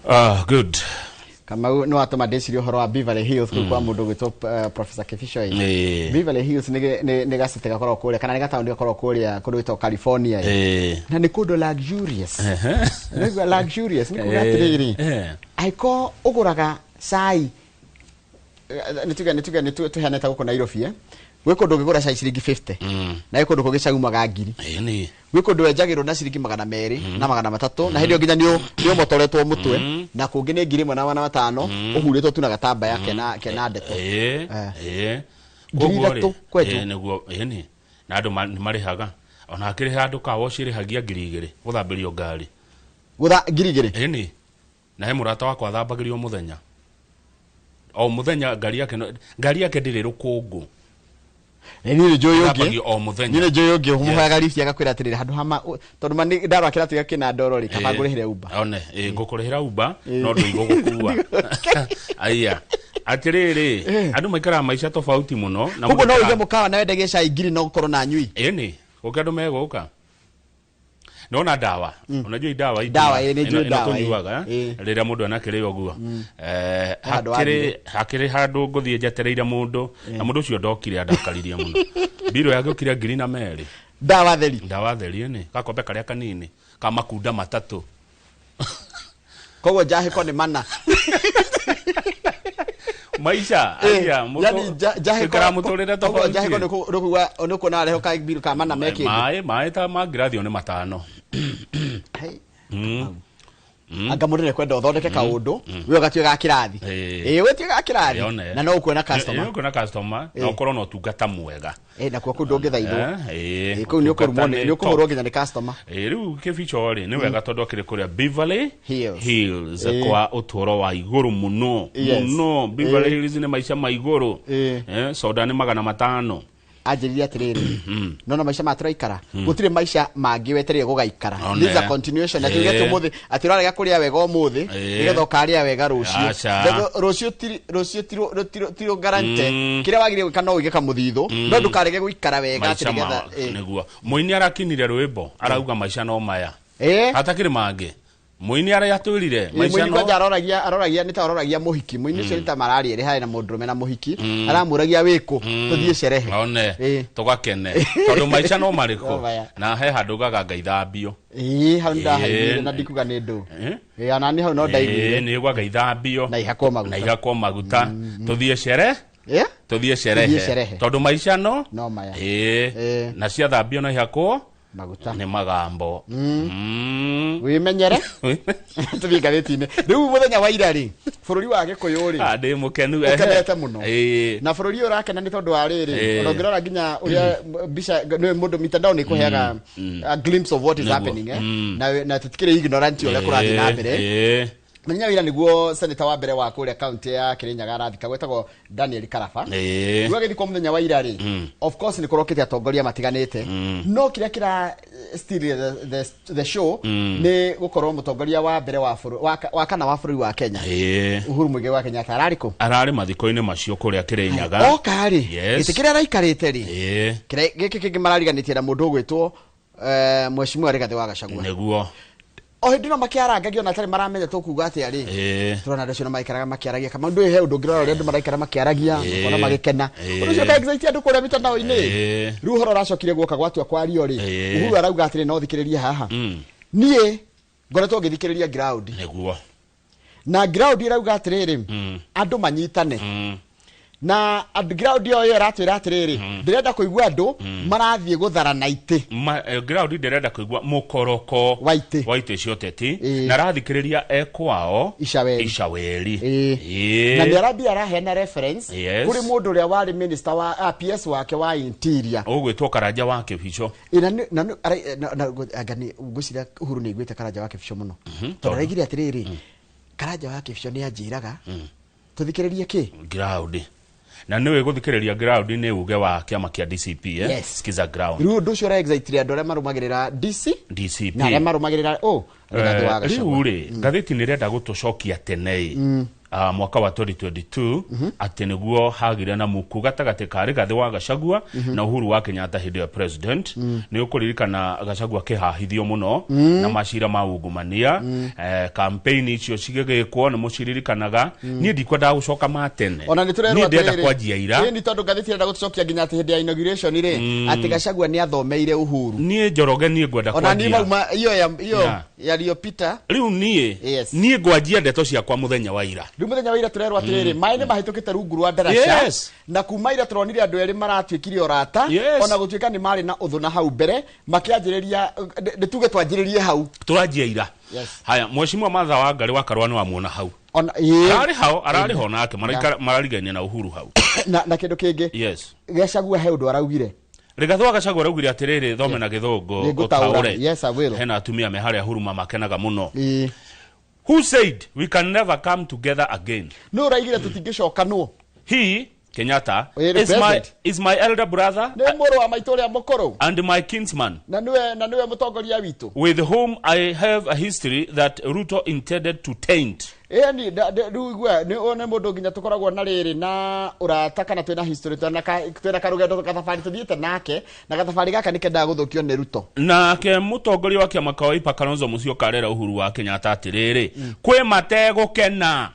Ah, good. Kamau nĩ watũma ndĩcirie ũhoro wa Beverly Hills kũu kwa mũndũ ũgwĩtwo Professor Kibicho ĩ. Beverly Hills nĩ gacity gakoragwo kũrĩa kana nĩ gataũni gakoragwo kũrĩa kũndũ gwĩtagwo California ĩ. Na nĩ kũndũ luxurious. Nĩguo luxurious nĩ kuga atĩrĩrĩ, angĩkorwo ũgũraga cai nĩ tuge tũheane ta gũkũ Nairobi eh. Gwĩ kũndũ ũngĩgũra cai ciringi 50 na gwĩ kũndũ kũngĩ cai umaga ngiri. Ĩĩ nĩ. Gwĩ kũndũ wenjagĩrwo na ciringi 200 na 300 na hĩndĩ ĩyo nginya nĩ ũmotoretwo mũtwe, na kũngĩ nĩ 1500 ũhurĩtwo tu na gatambaya kena ndeto. Koguo Ngiri rĩ, ithatũ kwenjwo. Ĩĩ, nĩguo, ĩĩ nĩ. Na andũ nĩ marĩhaga. Ona hakĩrĩ handũ car wash ĩrĩhagia 2000 gũthambĩrio ngari. 2000? Ĩĩ nĩ. Na he mũrata wakwa athambagĩrio mũthenya. O mũthenya ngari yake ngari yake ndĩrĩ rũkũngũ. Nĩ niĩ nĩ njũĩ ũngĩ. Athambagio o mũthenya. Niĩ nĩ njũĩ ũngĩ ũmũhoyaga lift agakwĩra atĩrĩrĩ, handũ ha ma, tondũ ma nĩ ndarora kĩratũ gĩake kĩna ndoro rĩ, kaba ngũrĩhĩre Uber. One, ngũkũrĩhĩra Uber, no ndũigũgũkua. Aya. Atĩrĩrĩ, andũ maikaraga maica tofauti mũno, na Koguo no mũndũ ũige mũkawa na wendagie cai ngiri na ũkorwo na anyui. Ĩĩ nĩ, gũkĩ andũ megũka. Nona dawa. Unajua hii dawa hii Dawa, nĩ njũĩ ĩno dawa, tũnyuaga, rĩrĩa mũndũ ena kĩrĩo ũguo. Handũ wathiĩ. Hakĩrĩ handũ ngũthiĩ njetereire mũndũ, na mũndũ ũcio ndokire andakaririe mũno. Mbirũ yagĩũkire ngiri na merĩ. Dawa theri. Dawa theri nĩ gakombe karĩa kanini ka makunda matatũ. Koguo njahĩko nĩ mana. Maisha, aya, mũtũ- Yani njahĩko- ĩkara mũtũrĩre koguo tofauti. njahĩko nĩ kuga nĩ kuona areho ka mbirũ ka mana me kĩndũ. Maĩ ta ma ngirathi nĩ matano. Hey. Anga mũndũ nĩekwenda ũthondeke kaũndũ we ũgatuĩka ga kĩrathi. Ĩĩ, ũgatuĩka ga kĩrathi. One. Na no ũkuona customer. Ũkuona customer, na ũkorwo na ũtungata mwega. Nakuo kũu ndũngĩthaithwo. Kũu nĩ Ũtungata ũkũrumwo nĩ nĩ ũkũhũrwo top. nginya nĩ customer. Rĩu Kĩbicho rĩ, nĩ wega tondũ akĩrĩ kũrĩa Beverly Hills. Hills, kwa ũtũũro wa igũrũ mũno. Mũno. Beverly Hills nĩ maica ma igũrũ. Soda nĩ 500. Anjĩrire atĩrĩrĩ, nona maica maya tũraikara, gũtirĩ maica mangĩ wetereire gũgaikara. One. This is a continuation. Atĩ uge atĩ ũmũthĩ, atĩ ũrarega kũrĩa wega ũmũthĩ, nĩgetha ũkarĩa wega rũciũ. Aca. Tondũ rũciũ ti, rũciũ ti rũ-, rũ-, ti rũ-, ti rũ guarantee. Kĩrĩa wagĩrĩire gwĩka no ũige kamũthithũ, no ndũkarege gũikara wega atĩ Maica nĩgetha, ma-, nĩguo. Mũini arakinire rwĩmbo, arauga maica no maya. Hatakĩrĩ mangĩ. Mũini arĩa atwĩrire, maica Mũini no- kwanja aroragia, nĩ ta aroragia mũhiki. Mũini ũcio nĩ ta mararia ĩrĩ harĩ na mũndũrũme na mũhiki. Aramũragia wĩkũ, tũthiĩ cerehe. One, tũgakene. Tondũ maica no marĩkũ? No maya. Na he handũ ugaga Ngai thambio. Hau nĩndahaiguire na ndikuga nĩ ndũ. Ona niĩ hau no ndaiguire. Nĩ ugaga Ngai thambio. Na ihakwo maguta. Na ihakwo maguta. Tũthiĩ cere? Tũthiĩ cerehe. Tũthiĩ cerehe. Tondũ maica no? No maya. Na ciathambio na ihakwo? Maguta. Nĩ magambo. Wĩmenyere. Tũthiĩ ngathĩti-inĩ. Rĩu mũthenya wa ira rĩ, bũrũri wa Gĩkũyũ rĩ, Ah, ndĩ mũkenu, ũkenete mũno. Na bũrũri ũyũ ũrakena nĩ tondũ wa rĩrĩ, ona ũngĩrora nginya ũrĩa mbica, nĩ mũndũ mitandao nĩ ĩkũheaga a glimpse of what is happening, Na tũtikĩrĩ ignorant ũrĩa kũrathiĩ na mbere. Mũthenya wa ira nĩguo senator wa mbere wa kũrĩa kaunti ya Kirinyaga arathikagwo, etagwo Daniel Karaba. Rĩu agĩthikwo mũthenya wa ira rĩ, of course nĩ kũrokĩte atongoria matiganĩte. No kĩrĩa kĩra steal the show nĩ gũkorwo mũtongoria wa mbere wa bũrũ-, wa ka-, wa kana wa bũrũri wa Kenya. Uhuru Muigai wa Kenyatta ararĩ kũ? Ararĩ mathiko-inĩ macio kũrĩa Kirinyaga. Oka rĩ, gĩtĩ kĩrĩa araikarĩte rĩ, kĩrĩa gĩkĩ kĩngĩ marariganĩtie na mũndũ ũgwĩtwo, Mheshimiwa Rigathĩ wa Gachagua. Nĩguo. O hĩndĩ ĩno makĩarangagia ona atarĩ maramenya tũkuga atĩa rĩ. Tũrona andũ acio no maikaraga makĩaragia. Kama ndũĩ he ũndũ ũngĩrora ũrĩa andũ maraikara makĩaragia, ũkona magĩkena. Ũndũ ũcio ũka excite andũ kũrĩa mitandao-inĩ. Rĩu ũhoro ũracokire guoka gwatua kwario rĩ. Uhuru arauga atĩrĩ, no thikĩrĩrie haha. Niĩ ngoretwo ngĩthikĩrĩria ground. Nĩguo. Na ground ĩrauga atĩrĩrĩ, andũ manyitane. Na andũ ground ĩyo ĩyo ĩratwĩra atĩrĩrĩ, ndĩrenda kũigua andũ marathiĩ gũtharana itĩ. Ground ndĩrenda kũigua mũkoroko wa itĩ. Wa itĩ cia ũteti. Na arathikĩrĩria e kwao Icaweri. Icaweri. Na nĩ arambia araheana reference kũrĩ mũndũ ũrĩa warĩ minister wa, PS wake wa interior. Ũgwĩtwo Karanja wa Kĩbico. Na nĩ, na nĩ, ara, na, na, ngũ, anga nĩ, ngwĩciria Uhuru nĩ aiguĩte Karanja wa Kĩbico mũno. Tondũ araigire atĩrĩrĩ, Karanja wa Kĩbico nĩ anjĩraga, tũthikĩrĩrie kĩ? Ground. Na nĩwe gũthikĩrĩria ground nĩ uge wa kĩama kĩa DCP, eh? Sikiza ground. Rĩu ũndũ ũcio ũra excite andũ arĩa marũmagĩrĩra DC, DCP. Na arĩa marũmagĩrĩra, oh, Rigathĩ wa Gachagua. Rĩu rĩ, ngathĩti nĩ ĩrenda gũtũcokia tene ĩ. Mwaka wa 2022 atĩ nĩguo hagire na muku gatagatĩ ka Rigathĩ wa Gachagua na Uhuru wa Kenyatta hĩndĩ ya president. Nĩ ũkũririkana Gachagua akĩhahithio mũno na macira ma ungumania, campaign icio cigĩgĩkwo nĩ mũciririkanaga. Niĩ ndikwendaga gũcoka ma tene. Ona nĩ tũrerwo Niĩ ndĩrenda atĩrĩrĩ, kwanjia ira. Ĩĩ, nĩ tondũ ngathĩti ĩrenda gũtũcokia nginya atĩ hĩndĩ ya inauguration rĩ, atĩ Gachagua nĩ athomeire Uhuru. Niĩ Njoroge, niĩ ngwenda Ona niĩ kwanjia mauma iyo ya iyo yaliyopita. Rĩu niĩ niĩ ngwanjia ndeto ciakwa mũthenya wa ira. Rĩu mũthenya wa ira tũrerwo atĩrĩrĩ, maĩ nĩ mahĩtũkĩte rungu rwa ndaraca. Na kuma ira tũronire andũ erĩ maratuĩkire ũrata, ona gũtuĩka nĩ marĩ na ũthũ na hau mbere makĩanjĩrĩria. Nĩ tuge twanjĩrĩrie hau. Tũranjia ira. Haya, mheshimiwa Martha Wangari wa Karua nĩ wamuona hau. Ona ĩĩ. Ararĩ hau, ararĩ ho nake mararigainie na Uhuru hau. Na kĩndũ kĩngĩ, Gachagua he ũndũ araugire. Rigathĩ wa Gachagua araugire atĩrĩrĩ, thome na gĩthũngũ. Nĩngũtaũra. Ũtaũre. Yes, I will. Hena atumia me harĩa huruma makenaga mũno. Who said we can never come together again? Nĩ ũraigire tũtingĩcokanwo? He, Kenyatta, Ĩĩ, is my, president. is my elder brother Nĩ mũrũ wa maitũ ũrĩa mũkũrũ and my kinsman, na nĩwe mũtongoria witũ, with whom I have a history that Ruto intended to taint. Ĩni rĩu igua nĩ ũyũ nĩ mũndũ nginya tũkoragwo na rĩrĩ na ũrata kana twĩna history, twĩna karũgendo gathabarĩ tũthiĩte nake, na gathabarĩ gaka nĩ kendaga gũthũkio nĩ Ruto. Nake mũtongoria wa kĩama ka Wiper Kalonzo Musyoka arera Uhuru wa Kenyatta atĩrĩrĩ, kwĩ mategũkena,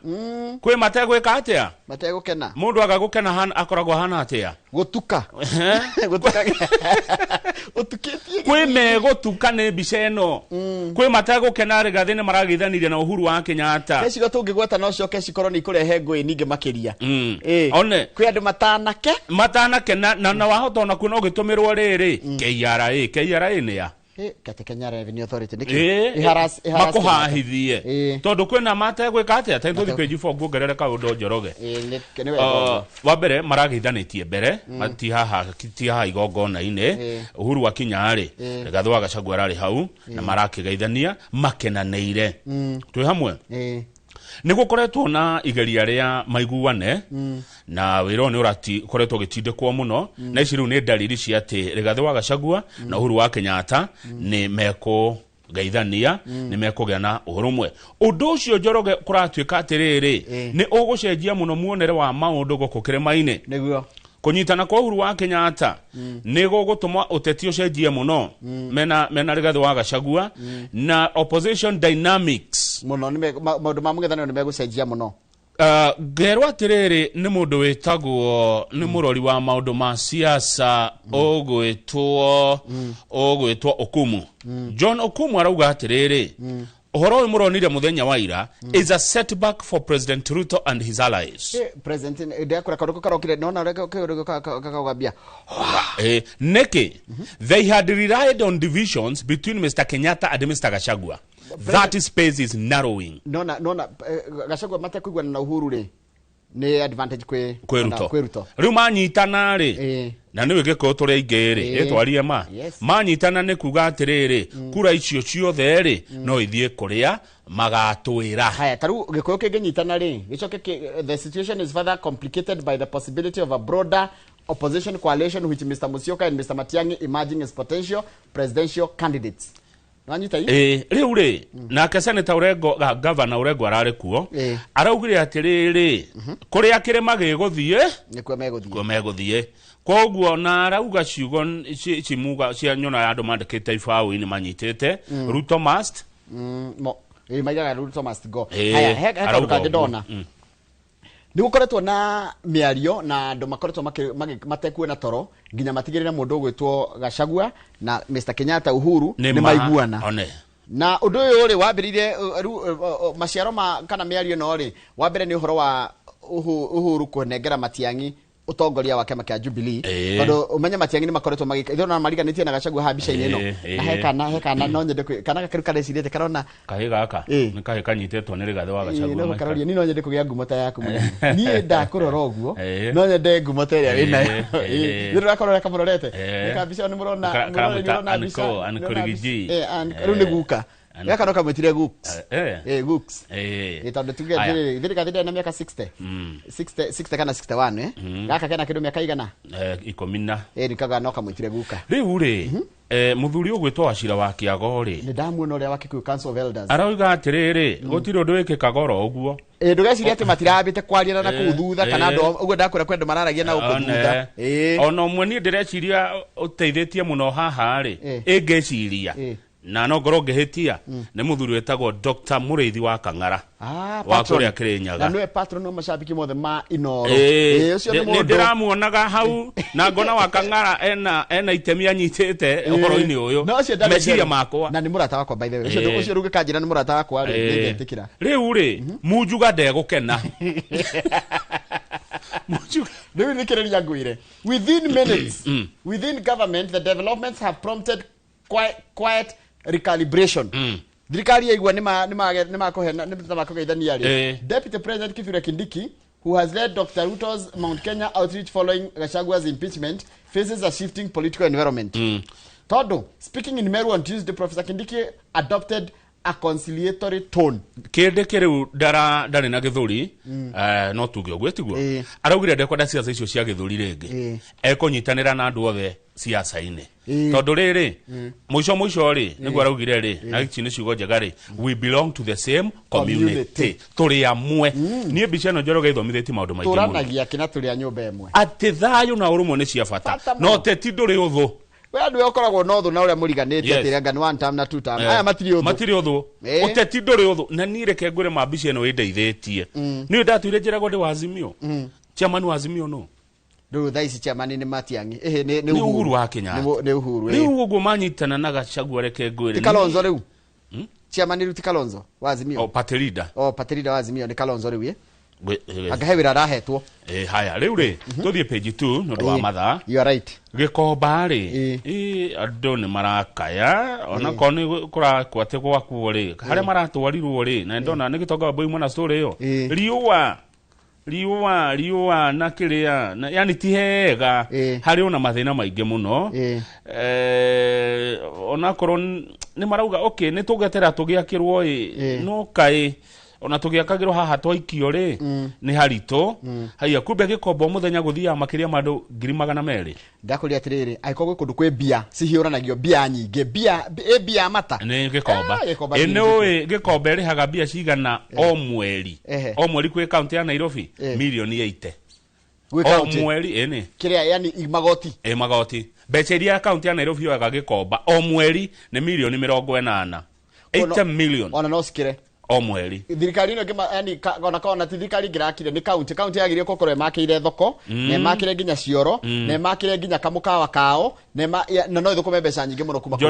kwĩ mategwĩka atĩa? Mategũkena. Mũndũ aga gũkena akoragwo hana atĩa? Gũtuka, gũtuka, ũtukĩtie. Kwĩ megũtuka nĩ mbica ĩno. Kwĩ mategũkena, Rigathĩ nĩ marageithanirie na Uhuru wa Kenyatta. He ciugo tũngĩgweta no coke cikorwo nĩ ikũrehe ngũĩ ningĩ makĩria. One. Kwĩ andũ matanake. Matanakena na wahota ona kuona ũgĩtũmĩrwo rĩrĩ KRA. KRA nĩ ya Kate Kenya Revenue Authority nĩkĩ? Ĩharass Makũhahithie tondũ kwĩna mategwĩka atĩa. Tũthi page 4 nguongerere kaũndũ, Njoroge. Ĩĩ, nĩ wega ũguo. Wa mbere marageithanĩtie mbere ti haha, ti haha igongona-inĩ. Uhuru akinya rĩ, Rigathĩ wa Gachagua ararĩ hau na marakĩgeithania makenanĩire. Twĩ hamwe? Ĩĩ. Nĩ gũkoretwo na igeria rĩa maiguane na wĩra ũyũ nĩ ũkoretwo ũgĩtindĩkwo mũno, na ici rĩu nĩ ndariri cia atĩ Rigathĩ wa Gachagua na Uhuru wa Kenyatta nĩ mekũgeithania, nĩ mekũgĩa na ũrũmwe. Ũndũ ũcio, Njoroge, kũratuĩka atĩrĩrĩ, nĩ ũgũcenjia mũno muonere wa maũndũ gũkũ kĩrĩma-inĩ. Kũnyitana kwa Uhuru wa Kenyatta nĩ gũgũtũma ũteti ũcenjie mũno mena Rigathĩ wa Gachagua na opposition dynamics. Mũno nĩ maũndũ ma mũng'ethanĩro nĩ megũcenjia mũno. Ngerwo atĩrĩrĩ, nĩ mũndũ wĩtagwo, nĩ mũrori wa maũndũ ma siasa ũgwĩtwo Okumu, John Okumu, arauga atĩrĩrĩ, ũhoro ũyũ mũronire mũthenya wa ira is a setback for President Ruto and his allies. President ndekũra kaũndũ karokire nona ũrĩa kaũndũ kakaugambia. Nĩkĩ they had relied on divisions between Mr Kenyatta and Mr Gachagua. That space is narrowing. Nona Gachagua matekũiguana na Uhuru rĩ, nĩ advantage kwĩ Kwĩ Ruto. Kwĩ Ruto. Rĩu manyitana rĩ, na nĩ gĩkũyũ tũrĩ aingĩ rĩ, ĩtwarie ma manyitana nĩ kuga atĩrĩrĩ, kura icio ciothe rĩ no ithiĩ kũrĩa magatwĩra. Haya, taru gĩkũyũ kĩngĩnyitana rĩ, gĩcoke the situation is further complicated by the possibility of a broader opposition coalition which Mr Musyoka and Mr Matiang'i emerging as potential presidential candidates. Nwanyita i? Rĩu rĩ, nake Senator Orengo, Governor Orengo ararĩ kuo. Araugire atĩrĩrĩ, kũrĩa kĩrĩma gĩgũthiĩ nĩkuo megũthiĩ. Kuo megũthiĩ. Koguo na arauga ciugo cimuga cia nyona andũ mandĩkĩte ibaũ-inĩ manyitĩte Ruto must Maigaga Ruto must go. Haya, he kaũndũ arauga kangĩ ũguo. ndona. Nĩ gũkoretwo na mĩario na andũ makoretwo matekuona toro nginya matigĩrĩre mũndũ ũgwĩtwo Gachagua na Mr Kenyatta Uhuru nĩ maiguana. One. Na ũndũ ũyũ rĩ wambĩrĩirie rĩu, maciaro ma kana mĩario ĩno rĩ, wa mbere nĩ ũhoro wa Uhuru kũnengera Matiang'i ũtongoria wa kĩama kĩa Jubilee, tondũ ũmenye Matiang'i nĩ makoretwo magĩka ithuĩ ona mariganĩtie na Gachagua haha mbica-inĩ ĩno. Na he kana no nyende kana gaka rĩu karecirĩte karona. Kahĩ gaka nĩ kahĩ kanyitĩtwo nĩ Rigathĩ wa Gachagua. No maita. karoria ni no nyende kũgĩa ngumo ta yaku mũnene. Niĩ ndakũrora ũguo Ĩĩ. no nyende ngumo ta ĩrĩa wĩnayo. Ĩĩ. Nĩ ndĩrakorora kamũrorete. Ĩĩ. Nĩ kambica nĩ mũrona Karamwĩta mũrona mbica. Anko nĩũrona Rigiji. mbica. Rĩu nĩ guka. Gaka no kamwĩtire Gooks. Gooks. Tondũ tuge Aya. atĩrĩrĩ, thirikari ndĩrĩ na mĩaka 60. 60, 60 kana 61 eh. Gaka kena kĩndũ mĩaka igana. 10 na. Nikaga no kamwĩtire guka. Rĩu rĩ, mũthuri ũgwĩtwo Wacira wa Kĩago rĩ, Nĩ ndamuona ũrĩa wa Kikuyu Council of Elders. Arauga atĩrĩrĩ, gũtirĩ ũndũ wĩkĩkaga oro ũguo. Ndũgecirie atĩ matirambĩte kwaria na kũu thutha kana andũ ũguo ndakwĩra kwĩ andũ mararagia na gũkũ thutha. Ona ũmwe niĩ ndĩreciria ũteithĩtie mũno haha rĩ, ĩngĩciria na no ngorwo ngĩhĩtia, nĩ mũthuri wĩtagwo Dr. Mũrĩithi wa Kang'ara wa kũrĩa Kĩrĩnyaga. Na nĩwe patron wa macambĩki mothe ma Inooro. Ũcio nĩ mũndũ ndĩramuonaga hau na ngona wa Kang'ara ena itemi anyitĩte ũhoro-inĩ ũyũ. Meciria makwa. Na nĩ mũrata wakwa by the way. Ũcio rĩu gĩkanjĩra nĩ mũrata wakwa rĩ, nĩngetĩkĩra. Rĩu rĩ, Munjuga ndegũkena. Munjuga. Rĩu thikĩrĩria ngwĩre. Within minutes, within government, the developments have prompted quiet recalibration. Thirikari yaigua nĩmakũgeithania rĩ. Deputy President Kithure Kindiki, who has led Dr. Ruto's Mount Kenya outreach following Gachagua's impeachment, faces a shifting political environment. Todo, speaking in Meru on Tuesday, Professor Kindiki adopted a conciliatory tone. Kĩndĩ kĩrĩu ndarĩ na gĩthũri, no tuge ũguo tiguo. Araugire ndekwenda ciaca icio cia gĩthũri rĩngĩ. Ekũnyitanĩra na andũ othe ciaca-inĩ. Tondũ rĩrĩ, mũico mũico rĩ, nĩguo araugire rĩ, na ici nĩ ciugo njega rĩ, we belong to the same community. Tũrĩ amwe. Niĩ mbica ĩno Njoroge ithomithĩtie maũndũ maingĩ mũno. Tũranagia kĩna tũrĩ a nyũmba ĩmwe. Atĩ thayũ na ũrũmwe nĩ cia bata. No teti ndũrĩ ũthũ. We andũ ũkoragwo na ũthũ na ũrĩa mũriganĩtie atĩ anga nĩ one term na two term. Aya matirĩ ũthũ. Matirĩ ũthũ. Ũteti ndũrĩ ũthũ. Na niĩ reke ngwĩre ma mbica ĩno ĩndeithĩtie. Niĩ ndatũire njĩragwo ndĩ wa Azimio. Chairman wa Azimio no. Rĩu thaa ici chairman nĩ Matiang'i. Nĩ Uhuru wa Kenyatta. Nĩ Uhuru. Rĩu ũguo manyitana na Gachagua reke ngwĩre. Ti Kalonzo rĩu. Chairman rĩu ti Kalonzo wa Azimio. Oh, party leader. Oh, party leader wa Azimio nĩ Kalonzo rĩu. Anga he wĩra arahetwo. Haya rĩu rĩ, tũthiĩ page 2 nĩ ũndũ wa mathaa. You are right. Gĩkomba rĩ, andũ nĩ marakaya, onakorwo nĩ kũrakwo atĩ gwakwo rĩ, harĩa maratwarirwo rĩ, na ndona nĩ gĩtonga wa Mbui mwana story ĩyo. Riũa na kĩrĩa, yani ti hega, harĩ ona mathĩna maingĩ mũno. Onakorwo nĩ marauga okay, nĩ tũgetera tũgĩakĩrwo ĩ, no kaĩ ona tũgĩakagĩrwo haha twaikio rĩ, nĩ haritũ. Haiya, kumbe Gĩkomba mũthenya gũthiaga makĩria ma andũ 200,000. Ndakũria atĩrĩrĩ, angĩkorwo gwĩ kũndũ kwĩ mbia cihiũranagio mbia nyingĩ, mbia mata. Nĩ Gĩkomba. Nĩ ũĩ Gĩkomba ĩrĩhaga mbia cigana o mweri? O mweri kwĩ kaunti ya Nairobi milioni 80. O mweri ĩnĩ. Kĩrĩa yani magoti. Magoti. Mbeca iria kaunti ya Nairobi yoyaga Gĩkomba o mweri nĩ milioni 80. 80 million. Ona no cikĩre. O mweri. Thirikari ĩno yani ona kona ti thirikari ĩngĩrakire nĩ kaunti. Kaunti yagĩrĩirwo gũkorwo ĩmakĩire thoko, na ĩmakĩre nginya cioro, na ĩmakĩre nginya kamũkawa kao, na no ĩthũkũme mbeca nyingĩ mũno kuma kũrĩ.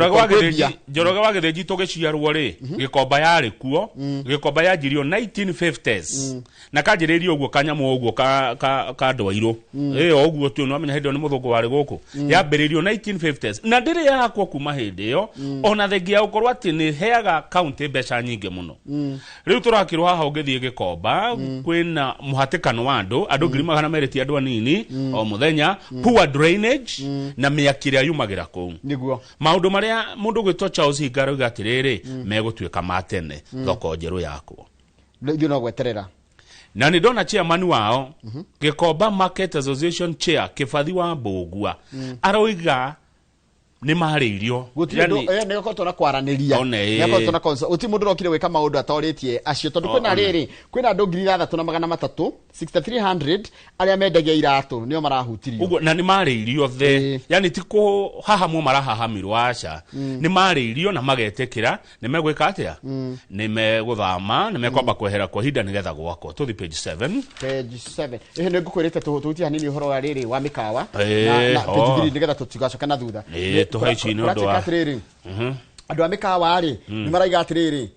Njoroge wa Gĩthĩnji tũgĩciarwo rĩ, Gĩkomba yarĩ kuo, Gĩkomba yanjirio 1950s. Na kanjĩrĩirio ũguo kanyamũ ũguo ka ndwairũ. O ũguo tu nĩ wamenya hĩndĩ ĩyo nĩ mũthũngũ warĩ gũkũ. Yambĩrĩirio 1950s. Na ndĩrĩ yakwo kuma hĩndĩ ĩyo, ona thengia ya gũkorwo atĩ nĩ heaga kaunti mbeca nyingĩ mũno. Rĩu tũrakĩrwo haha ũngĩthiĩ Gĩkomba, kwĩna mũhatĩkano wa andũ, andũ 200,000 ti andũ anini o mũthenya, poor drainage na mĩaki ĩrĩa yumagĩra kũu. Nĩguo. Maũndũ marĩa mũndũ gwĩtwo Charles Hinga arauga atĩrĩrĩ, megũtuĩka ma tene, thoko njerũ yakwo. Ithuĩ no gweterera. Na nĩ ndona chairman wao, Gĩkomba Market Association chair Kĩbathi wa Mbũgua, aroiga nĩ marĩirio. Gũtirĩ nĩ gũkoretwo na kwaranĩria. Nĩ gũkoretwo na gũtirĩ mũndũ ũrokire gwĩka maũndũ atorĩtie acio tondũ kwĩna rĩrĩ, kwĩna andũ 6,300, 6,300 arĩa mendagia iratũ nĩo marahutirio. Ũguo na nĩ marĩirio the. Yani ti kũhahamwo marahahamirwo aca. Nĩ marĩirio na magetĩkĩra nĩ megwĩka atĩa? Nĩ megũthama, nĩ mekwamba kwehera kwa ihinda nĩgetha gwakwo. Tũthiĩ page 7. Page 7. Nĩ ngũkwĩrĩte tũhutie hanini ũhoro wa rĩrĩ wa mĩkawa. Na page 3 nĩgetha tũtigacoke na thutha. Tũhe ici nĩ ũndũ wa atĩrĩrĩ. Andũ a mĩkawa rĩ, nĩ maraiga atĩrĩrĩ,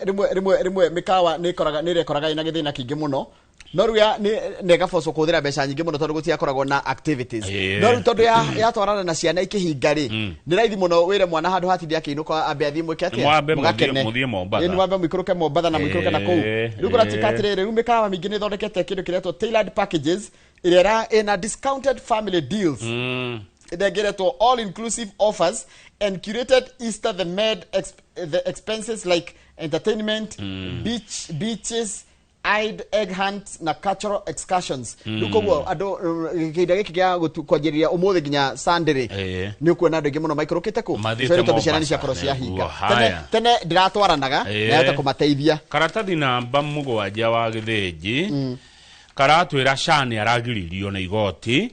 rĩmwe mĩkawa nĩ ĩrekoraga ĩna gĩthĩna kĩingĩ mũno. No rĩu nĩ ĩgabocwo kũhũthĩra mbeca nyingĩ mũno tondũ gũtiakoragwo na activities. No rĩu tondũ yatwarana na ciana ikĩhinga rĩ, nĩ raithi mũno wĩre mwana handũ hatinde akĩinũka ambe athiĩ mwĩke atĩa? Mũgakene. Mũthiĩ Mombatha. Nĩ mwambe mũikũrũke Mombatha na mũikũrũke na kũu. Rĩu kũratuĩka atĩrĩrĩ, rĩu mĩkawa mĩingĩ nĩ ĩthondekete kĩndũ kĩretwo tailored packages ĩrĩa ĩna discounted family deals. Ĩnengeretwo all inclusive offers and curated Easter the expenses like entertainment, beaches, Eid egg hunt na cultural excursions. Rĩu koguo andũ kĩhinda gĩkĩ gĩa kwanjĩrĩria ũmũthĩ nginya Sunday rĩ, nĩ ũkuona andũ aingĩ mũno maikũrũkĩte kũ Mathiĩte Gĩcũa-inĩ, tondũ ciana nĩ Mombasa, ciakorwo ciahinga. Nĩguo, Tene haya. tene ndiratwaranaga na yahota kũmateithia. Karatathi namba 7 wa gĩthĩnji karatwĩra SHA nĩ aragiririo nĩ igoti.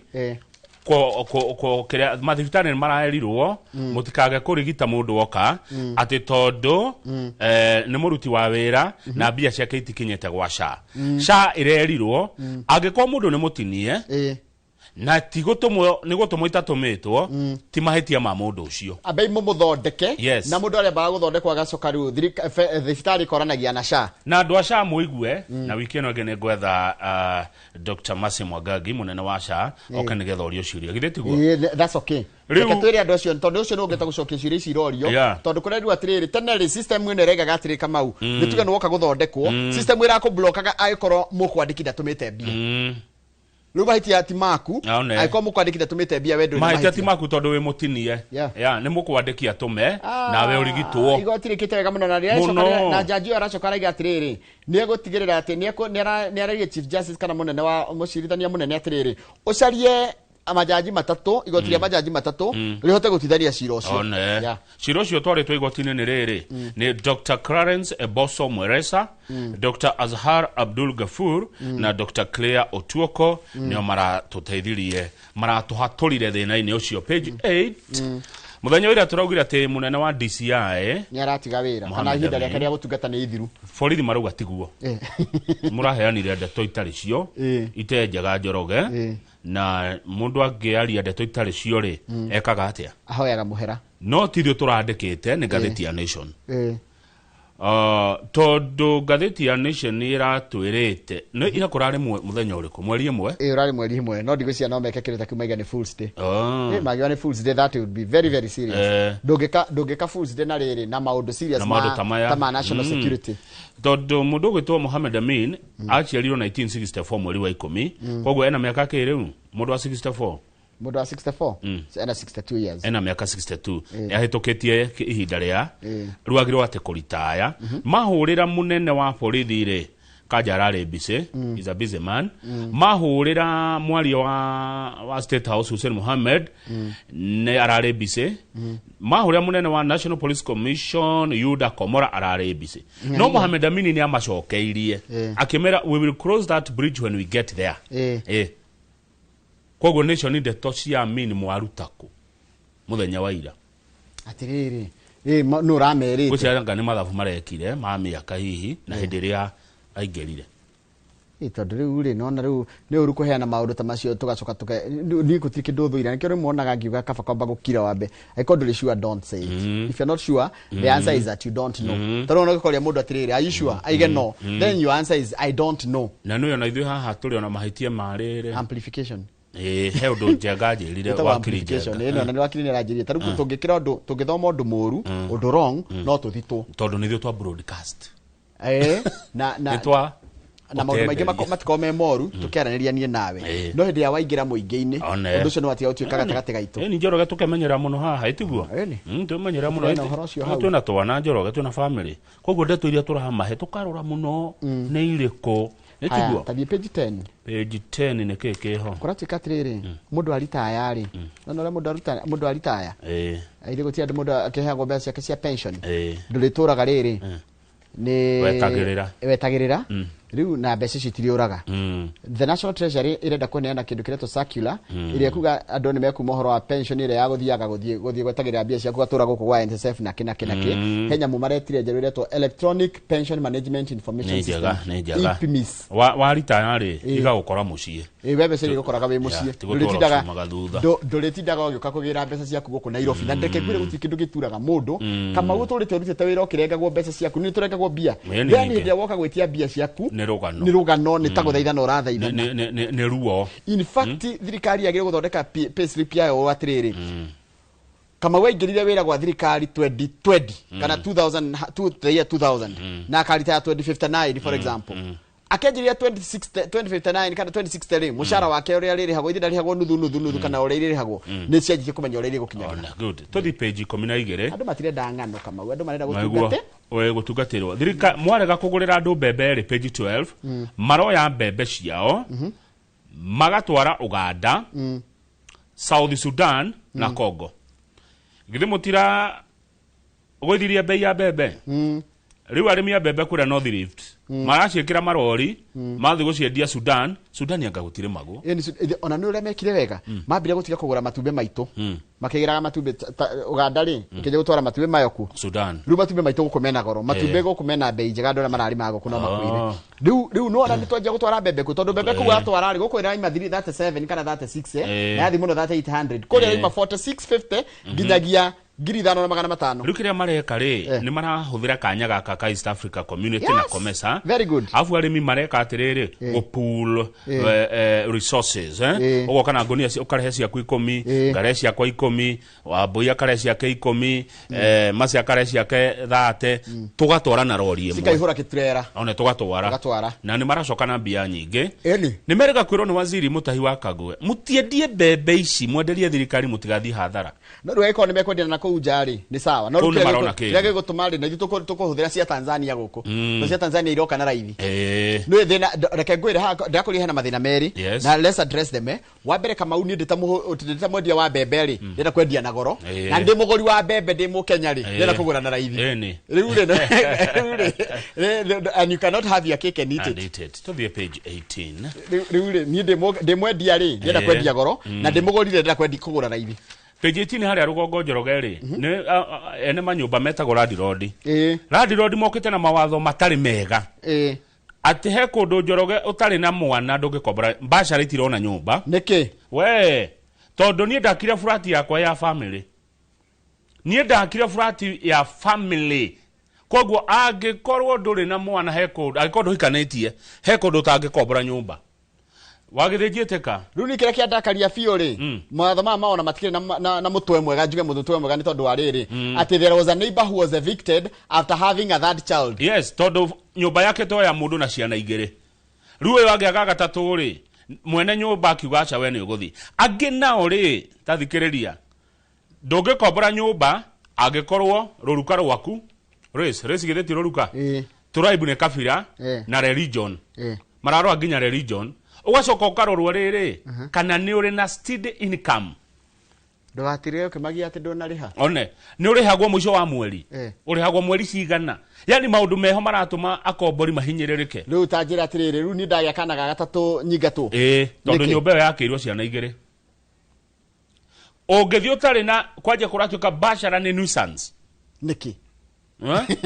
Ko kĩrĩa mathibitarĩ nĩ maraerirwo mũtikage kũrigita mũndũ oka atĩ tondũ nĩ mũruti wa wĩra na mbia ciake itikinyĩte gwa SHA. SHA ĩrerirwo angĩkorwo mũndũ nĩ mũtinie na ti gũtũmwo, nĩ gũtũmwo itatũmĩtwo, ti mahĩtia ma mũndũ ũcio. Ambei mũmũthondeke. Yes. Na mũndũ arĩa gũthondekwo agacoka rĩu thibitarĩ ĩkoranagia na SHA. Na andũ a SHA mũigue, na wiki ĩno ĩngĩ nĩ ngwetha Dr. Mercy Mwangangi, mũnene wa SHA, oke nĩgetha ũrio ciũria, githĩ tiguo? That's okay. Rĩu- Reke twĩre andũ acio, tondũ ũcio nĩ ũngĩta gũcokia ciũria ici irorio, tondũ kũrerirwo atĩrĩrĩ, tene rĩ, system ĩno ĩregaga atĩrĩ, Kamau, nĩ tuge nĩ woka gũthondekwo, system ĩrakũblokaga angĩkorwo mũkwandĩki ndatũmĩte mbia. Rĩu mahĩtia ti maku. Aone. Angĩkorwo mũkwandĩki ndatũmĩte mbia, we ndũrĩ na Mahĩtia ti mahĩtia. maku tondũ wĩ mũtinie. Ya nĩ mũkwandĩki atũme nawe ũrigitwo. Igoti rĩkĩte wega mũno na rĩracoka Mũno. na jaji ũyũ aracoka araiga atĩrĩrĩ, nĩ egũtigĩrĩra atĩ nĩ arairie chief justice kana mũnene wa mũcirithania mũnene atĩrĩrĩ, ũcarie majaji matatũ, igoti rĩa majaji matatũ rĩhote gũtuithania cira ũcio. One. Cira ũcio twarĩtwo igoti-inĩ nĩ rĩrĩ, nĩ Dr. Clarence Eboso Mweresa, Dr. Azhar Abdul Gafur na Dr. Claire Otuoko, nĩo maratũteithirie, maratũhatũrire thĩna-inĩ ũcio. Page 8, mũthenya ũrĩa tũraugire atĩ mũnene wa DCI Nĩ aratiga wĩra kana Mohamed ihinda Amin. rĩake rĩa gũtungata nĩ ithiru. Borithi marauga tiguo, mũraheanire ndeto itarĩ cio, ite njega, Njoroge. Na mũndũ angĩaria ndeto itarĩ cio rĩ, ekaga atĩa? Ahoyaga mũhera. No ti ithuĩ tũrandĩkĩte, nĩ ngathĩti ya Nation. Tondũ ngathĩti ya Nation nĩ ĩratwĩrĩte nĩ ira kũrarĩ mũthenya ũrĩkũ, mweri 1? Ĩ, ũrarĩ mweri 1, no ndigwĩciria no meke kĩndũ ta kĩu maiga nĩ Fools Day. Oh. Magiwa nĩ Fools Day, that would be very very serious. Ndũngĩka Fools Day na rĩrĩ na maũndũ serious Na maũndũ ta maya. Ta ma national security. Tondũ mũndũ ũgwĩtwo Mohamed Amin aciarirwo 1964 mweri wa 10, koguo ena mĩaka kĩ rĩu mũndũ wa 64? Mũndũ wa 64 ena 62 years. Ena mĩaka 62, nĩ ahĩtũkĩtie ihinda rĩa rĩu agĩrĩrwo atĩ kũritaya. Mahũrĩra mũnene wa borithi rĩ, kanja ararĩ busy, is a busy man. Mahũrĩra mwaria wa State House Hussein Mohammed, nĩ ararĩ busy. Mahũrĩra mũnene wa National Police Commission Yuda Komora, ararĩ busy. No Mohamed Amini nĩ amacokeirie akĩmera, "We will cross that bridge when we get there." Koguo Nation, ndeto cia Amin mwaruta kũ mũthenya wa ira? Atĩrĩrĩ, nũ ũramerĩte? Gwĩciria nĩ mathabu marekire ma mĩaka hihi na hĩndĩ ĩrĩa aingĩrire. Tondũ rĩu rĩ, nona rĩu nĩ ũru kũheana maũndũ ta macio, tũgacoka tũke niĩ gũtirĩ kĩndũ thũire, nĩkĩo rĩmwe wonaga ngiuga kaba kwamba gũkira wambe. Angĩkorwo ndũrĩ sure, don't say it. If you're not sure, the answer is that you don't know. Tondũ ona ũgĩkoria mũndũ atĩrĩrĩ, "Are you sure?" aige no, then your answer is, "I don't know." Na nĩyo na ithuĩ haha tũrĩ ona mahĩtia marĩrĩ. Amplification. Ĩ, he ũndũ Njenga njĩrire. Ĩtagwo Wakiri amplification. Njenga. Ĩ, na nĩ wakiri nĩ aranjĩrire ta rĩu tũngĩkĩra ũndũ, tũngĩthoma ũndũ mũru, ũndũ wrong, no tũthitwo. Tondũ nĩ ithuĩ twa broadcast. Na nĩ twa na maũndũ maingĩ ũtenderia. Matikorwo me moru tũkĩaranĩria niĩ nawe, no hĩndĩ ĩrĩa waingĩra mũingĩ-inĩ, One. ũndũ ũcio nĩ watiga gũtuĩka gatagatĩ gaitũ. Ĩ, ni Njoroge tũkemenyera mũno haha, ĩtiguo? Ĩni. Twĩmenyera mũno. Twĩna ũhoro ũcio hau. Twĩna twana, Njoroge, twĩna family, koguo ndeto iria tũramahe tũkarora mũno nĩ irĩkũ, Haya, ĩtiguo? tathiĩ page 10. Page 10 nĩ kĩ kĩho? Kũratuĩka atĩrĩrĩ, mũndũ aritaya rĩ, nona ũrĩa mũndũ aritaya, ithe gũtirĩ andũ mũndũ akĩheagwo mbeca ciake cia pension, ndũrĩtũraga rĩrĩ nĩ Wetagĩrĩra. Wetagĩrĩra rĩu na mbeca icio itiriũraga. The National Treasury ĩrenda kũneana kĩndũ kĩretwo circular ĩrĩa kuga andũ nĩ mekuma ũhoro wa pension ĩrĩa ya gũthiaga gũthiĩ gwetagĩrĩra mbia ciaku gatũra gũkũ gwa NSSF na kĩ na kĩ na kĩ. He nyamũ maretire njerũ ĩretwo Electronic Pension Management Information Nĩ njega. System, Nĩ njega. EPMIS. Waritaya rĩ, igagũkora mũciĩ. Ĩ, we mbeca iria igũkoraga wĩ mũciĩ. Yeah, ti gũtũra Ndũrĩtindaga ũciumaga thutha. Ndũrĩtindaga ũgĩũka kũgĩra mbeca ciaku gũkũ Nairobi. Na ndeke ngwĩre, gũtirĩ kĩndũ gĩturaga mũndũ kama ũtũrĩte ũrutĩte wĩra ũkĩrengagwo mbeca ciaku, nĩ tũrengagwo mbia. Ĩ, nĩ Then nyingĩ. hĩndĩ ĩrĩa woka gwĩtia mbia ciaku, Nĩ rũgano. Nĩ rũgano, nĩ ta gũthaithana ũrathaithana. Nĩ ruo. In fact, thirikari yagĩrĩirwo gũthondeka pay slip yayo ũũ atĩrĩrĩ, Kamau aingĩrire wĩra gwa thirikari 2020 kana 2000, the year 2000, na akaritaya 2059, for example. Akĩanjĩrĩria 2060 2059 kana 2060 rĩ, mũcara wake ũrĩa rĩrĩhagwo, ithe ndarĩhagwo nuthu nuthu nuthu kana ũrĩa irĩrĩhagwo, nĩ cianjirie kũmenya ũrĩa irĩgũkinyagĩra. Ona, good. Tũthiĩ page 12. Andũ matirenda ng'ano, Kamau, andũ marenda Maiguo. gũtungate. We gũtungatĩrwo thirika mwarega kũgũrĩra andũ mbembe rĩ, page 12, maroya mbembe ciao magatwara Uganda, South Sudan na Congo. Githĩ mũtira gũithirie mbei ya mbembe? Rĩu arĩmi a mbembe kũrĩa North Rift maraciĩkĩra marori mathiĩ gũciendia Sudan. Sudan anga gũtirĩmagwo. Ĩni ona nĩ ũrĩa mekire wega, mambire gũtiga kũgũra matumbĩ maitũ, makĩgĩraga matumbĩ Uganda rĩ, ĩkĩnja gũtwara matumbĩ mayo kuo. Sudan. Rĩu matumbĩ maitũ gũkũ mena goro, matumbĩ gũkũ mena mbei njega, andũ arĩa mararĩma ngũkũ no makwĩre. Rĩu nĩwona nĩ twanjia gũtwara mbembe kuo, tondũ mbembe kũu watwara rĩ, gũkũ ĩraima 37 kana 36, na yathi mũno 3800, kũrĩa ĩraima 4650 nginyagia 5500. Rĩu kĩrĩa mareka rĩ, nĩ marahũthĩra kanya gaka ka East Africa Community na COMESA. Very good. Afu arĩmi mareka atĩrĩrĩ, gũpool resources, ũgoka na ngũnia ũkarehe ciaku 10, ngarehe ciakwa 10, Wambũi akarehe ciake 10, Maci akarehe ciake 30, tũgatwara na rori ĩmwe. Cikaihũra kĩturera. One tũgatwara. Tũgatwara. Na nĩ maracoka na mbia nyingĩ. Ĩni. Nĩ merĩga kwĩrwo nĩ waziri Mũtahi wa Kagwe, mũtiendie mbembe ici, mwenderie thirikari, mũtigathiĩ hathara. No rĩu angĩkorwo nĩ mekwendia na kũu nja rĩ, nĩ sawa, no Kũu rĩu nĩ kĩrĩa marona gĩgũ- kĩndũ. kĩrĩa gĩgũtũma rĩ, na ithuĩ tũkũhũthĩra cia Tanzania gũkũ, to cia Tanzania iroka na raithi. Nĩ thĩna, reke ngwĩre haha, ndakũria hena mathĩna merĩ, na let's address them. Wa mbere, Kamau, niĩ ndĩ ta mwendia wa mbembe rĩ, ndĩrenda kwendia na goro, na ndĩ mũgũri wa mbembe ndĩ mũkenya rĩ, ndĩrenda kũgũra na raithi. Ĩni. Rĩu rĩ, and you cannot have your cake and eat And it. eat it. Tũthiĩ page 18. Rĩu rĩ, niĩ ndĩ mwendia rĩ, ndĩrenda kwendia goro, na ndĩ mũgũri rĩ, ndĩrenda kwendia kũgũra raithi. Page 18 harĩa rũgongo Njoroge rĩ, nĩ ene manyũmba metagwo landlord. Landlord mokĩte na mawatho matarĩ mega, atĩ he kũndũ Njoroge ũtarĩ na mwana ndũngĩkombora, mbacara itirona nyũmba. Nĩkĩ? We tondũ niĩ ndakire burati yakwa ya family, niĩ ndakire burati ya family, koguo angĩkorwo ndũrĩ na mwana he kũndũ, angĩkorwo ndũhikanĩtie, he kũndũ ũtangĩkombora nyũmba wagĩthĩnjĩtĩka. Rĩu niĩ kĩrĩa kĩandakaria biũ rĩ, mawatho maya maona matikĩrĩ na mũtwe mwega, njuge mũtwe mwega, nĩ tondũ wa rĩrĩ, atĩ there was a neighbor who was evicted after having a third child. Yes, tondũ nyũmba yake to ya mũndũ na ciana igĩrĩ, rĩu ũyũ angĩaga gatatũ rĩ, mwene nyũmba akiuga aca, we nĩ ũgũthiĩ. Angĩ nao rĩ, ta thikĩrĩria, ndũngĩkombora nyũmba angĩkorwo rũruka rwaku, race, race githĩ ti rũruka? Tribe nĩ kabira. Na religion. Mararora nginya religion, ũgacoka ũkarorwo rĩrĩ kana nĩ ũrĩ na steady income. Ndũgatirĩre ũkĩmagia atĩ ndũnarĩha. One nĩ ũrĩhagwo mũico wa mweri, ũrĩhagwo mweri cigana, yani maũndũ meho maratũma akombori mahinyĩrĩrĩke. Rĩu ta njĩra atĩrĩrĩ, rĩu niĩ ndagĩa kana ga gatatũ nyingatwo? Ĩĩ, tondũ Nĩkĩ? nyũmba ĩyo yakĩirwo ciana igĩrĩ, ũngĩthiĩ ũtarĩ na kwanja kũratuĩka bachelor nĩ nuisance. Nĩkĩ? Eh?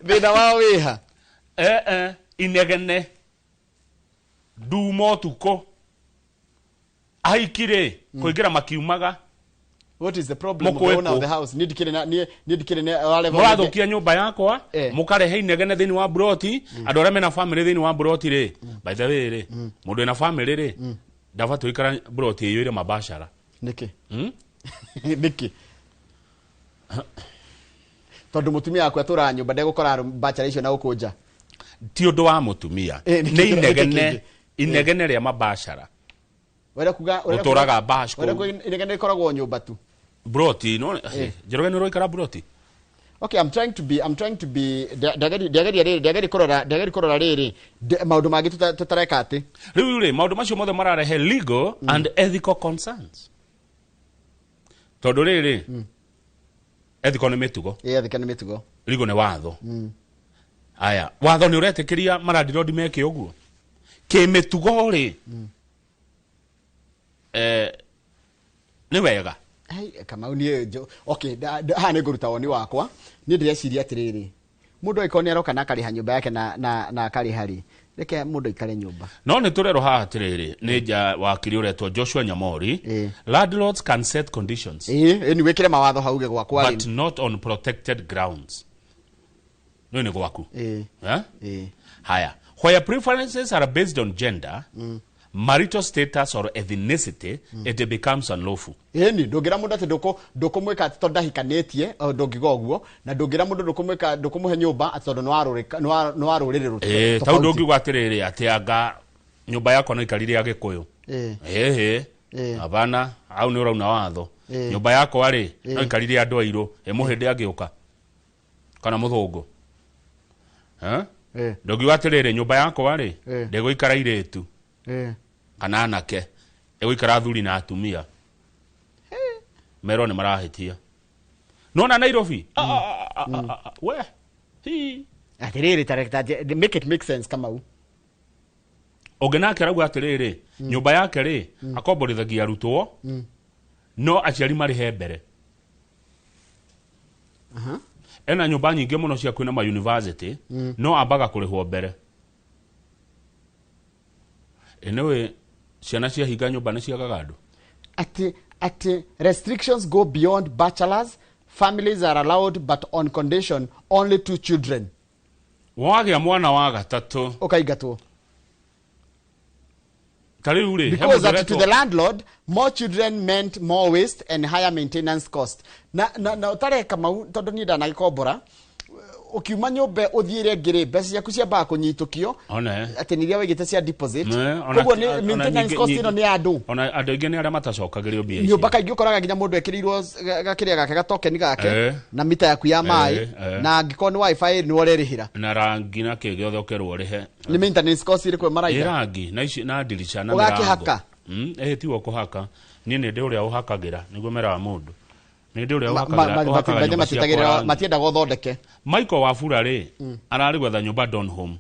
Thĩna wao wĩha? Inegene nduma ũtukũ, ahiki rĩ kũingĩra makiumaga. What is the problem of Mũkwĩkũ. the owner of the house? Niĩ ndikĩrĩ na niĩ ndikĩrĩ na wa level. Mũrathũkia nyũmba yakwa, mũkarehe inegene thĩinĩ wa broti. Andũ arĩa mena family thĩinĩ wa broti rĩ, by the way rĩ, mũndũ wĩna family rĩ, ndabatiĩ gũikara broti ĩiyũire mabacara. Nĩkĩ? Hmm? Nĩkĩ? Tondũ mũtumia wakwa atũraga nyũmba, ndegũkora bachelor icio na gũkũ nja. Ti ũndũ wa mũtumia. Nĩkĩ nĩ nĩkĩ inegene kĩngĩ? Inegene rĩa mabashara. Ũrenda kuga Gũtũraga bash ũrenda kũu. kuga inegene rĩkoragwo nyũmba tu? Broti no Njoroge, nĩ ũraikara broti? Okay, I'm trying to be ndiageria rĩrĩ, ndiageria kũrora rĩrĩ, maũndũ mangĩ tũtareka atĩ. Rĩu rĩ, maũndũ macio mothe mararehe legal and ethical concerns, tondũ rĩrĩ, ethical nĩ mĩtugo. Ĩ, ethika nĩ mĩtugo. Legal nĩ watho. Aya, watho nĩ ũretĩkĩria marandirondi meke ũguo? Kĩmĩtugo rĩ, nĩ wega? Hey, Kamau, niĩ okay, haha nĩ ngũruta woni wakwa. Niĩ ndĩreciria atĩrĩrĩ, mũndũ angĩkorwo nĩ aroka na akarĩha nyũmba yake na akarĩha rĩ, reke mũndũ aikare nyũmba. No nĩ tũrerwo haha atĩrĩrĩ, nĩ nja wakiri ũretwo Joshua Nyamori, landlords can set conditions Ĩĩ, nĩ wĩkĩre mawatho hau uge gwakwa but rĩ. not on protected grounds. Nĩ gwaku. Ĩĩ. Eh? Ĩĩ. Haya, where preferences are based on gender. marital status or ethnicity, it becomes unlawful. Ĩni, ndũngĩra mũndũ atĩ ndũkũmwĩka atĩ tondũ ndahikanĩtie, ndũngiuga ũguo, na ndũngĩra mũndũ ndũkũmwĩka, ndũkũmũhe nyũmba atĩ tondũ nĩ wa rũrĩrĩ tau tofauti. Ndũngiuga atĩrĩrĩ atĩ anga nyũmba yakwa no ikarire Agĩkũyũ. Ĩhĩ. Hapana, au nĩ ũrauna watho. Nyũmba yakwa rĩ, no ikarire andũ airũ, ĩ mũhĩndĩ angĩũka kana mũthũngũ? Eh? Ndũngiuga atĩrĩrĩ, nyũmba yakwa rĩ, ndĩgũikara airĩtu kana anake, ĩgũikara athuri na atumia. Merwo nĩ marahĩtia. Nona Nairobi? Ah, ah, ah, ah, ah, ah, we hi. Atĩrĩrĩ, make it make sense, Kamau. Ũngĩ nake arauga atĩrĩrĩ, nyũmba yake rĩ, akomborithagia arutwo, no aciari marĩhe mbere. Ena nyũmba nyingĩ mũno cia kwĩna ma university, no ambaga kũrĩhwo mbere. Ĩ nĩũĩ ciana ciahinga nyũmba nĩ ciagaga andũ. Atĩ restrictions go beyond bachelors. Families are allowed, but on condition: only two children. Wagĩa mwana wa gatatũ, ũkaingatwo. Ta rĩu rĩ, he Because mũndũ that to the landlord, more children meant more waste and higher maintenance cost. Na ũtareka mau, tondũ niĩ ndanagĩkombora, ũkiuma nyũmba ũthiĩ ĩrĩa ĩngĩ rĩ, mbeca ciaku ciambaga kũnyitũkio One. atĩ nĩ iria waigĩte cia deposit. Ona Koguo ona nĩ maintenance cost ĩno nĩ ya andũ. Ona andũ aingĩ nĩ arĩa matacokagĩrio mbia icio. Nyũmba kaingĩ ũkoraga nginya mũndũ ekĩrĩirwo gakĩrĩa gake, gatokeni gake, na mita yaku ya maĩ, na angĩkorwo nĩ WiFi nĩ ũrerĩhĩra. Na rangi na kĩ gĩothe ũkerwo ũrĩhe. Nĩ maintenance cost ĩrĩkũ Ĩ maraiga? Rangi na ici na ndirica na Ũgakĩhaka? mĩrango. Ĩ tiwe ũkũhaka, niĩ nĩ ndĩ ũrĩa ũhakagĩra, nĩguo meraga mũndũ nĩ ndĩ ũrĩa ũhakagĩra, ũhakaga nyũmba ciakwa rangi. Matiendaga ũthondeke. Michael Wafula rĩ, ararĩ gwetha nyũmba Donholm.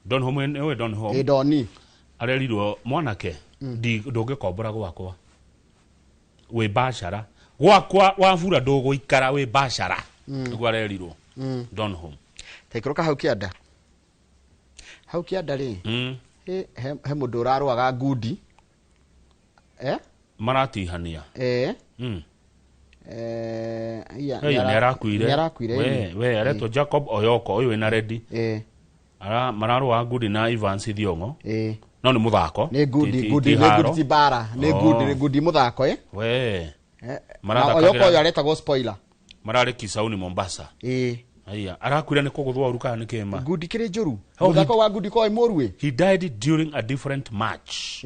Donholm, nĩũĩ Donholm? Ĩ, ndoni. Arerirwo, mwanake, ndũngĩkombora gwakwa wĩ bacara, gwakwa Wafula ndũgũikara wĩ bacara, nĩguo arerirwo Donholm. Taikũrũka hau kĩanda, hau kĩanda rĩ. He mũndũ ũrarũaga ngundi, eh? Maratihania. Iya, Hey, nĩ arakuire. Nĩ arakuire. We, ĩni. we aretwo Jacob Oyoko, ũyũ wĩna redi. Mararũa ngundi na Evans Thiong'o. No nĩ mũthako. Nĩ ngundi. Ngundi Ti nĩ haro. ngundi, ti mbara, nĩ Oh. ngundi, nĩ ngundi mũthako, eh? We. Na Marathakagĩra- Oyoko ũyũ aretagwo spoiler. Mararĩ Kisauni, Mombasa. Aya, arakuire nĩ kũgũthwo ũru kana nĩ kĩma? Ngundi kĩrĩ njũru. Oh, Mũthako wa ngundi ko mũru ĩ. He died during a different match.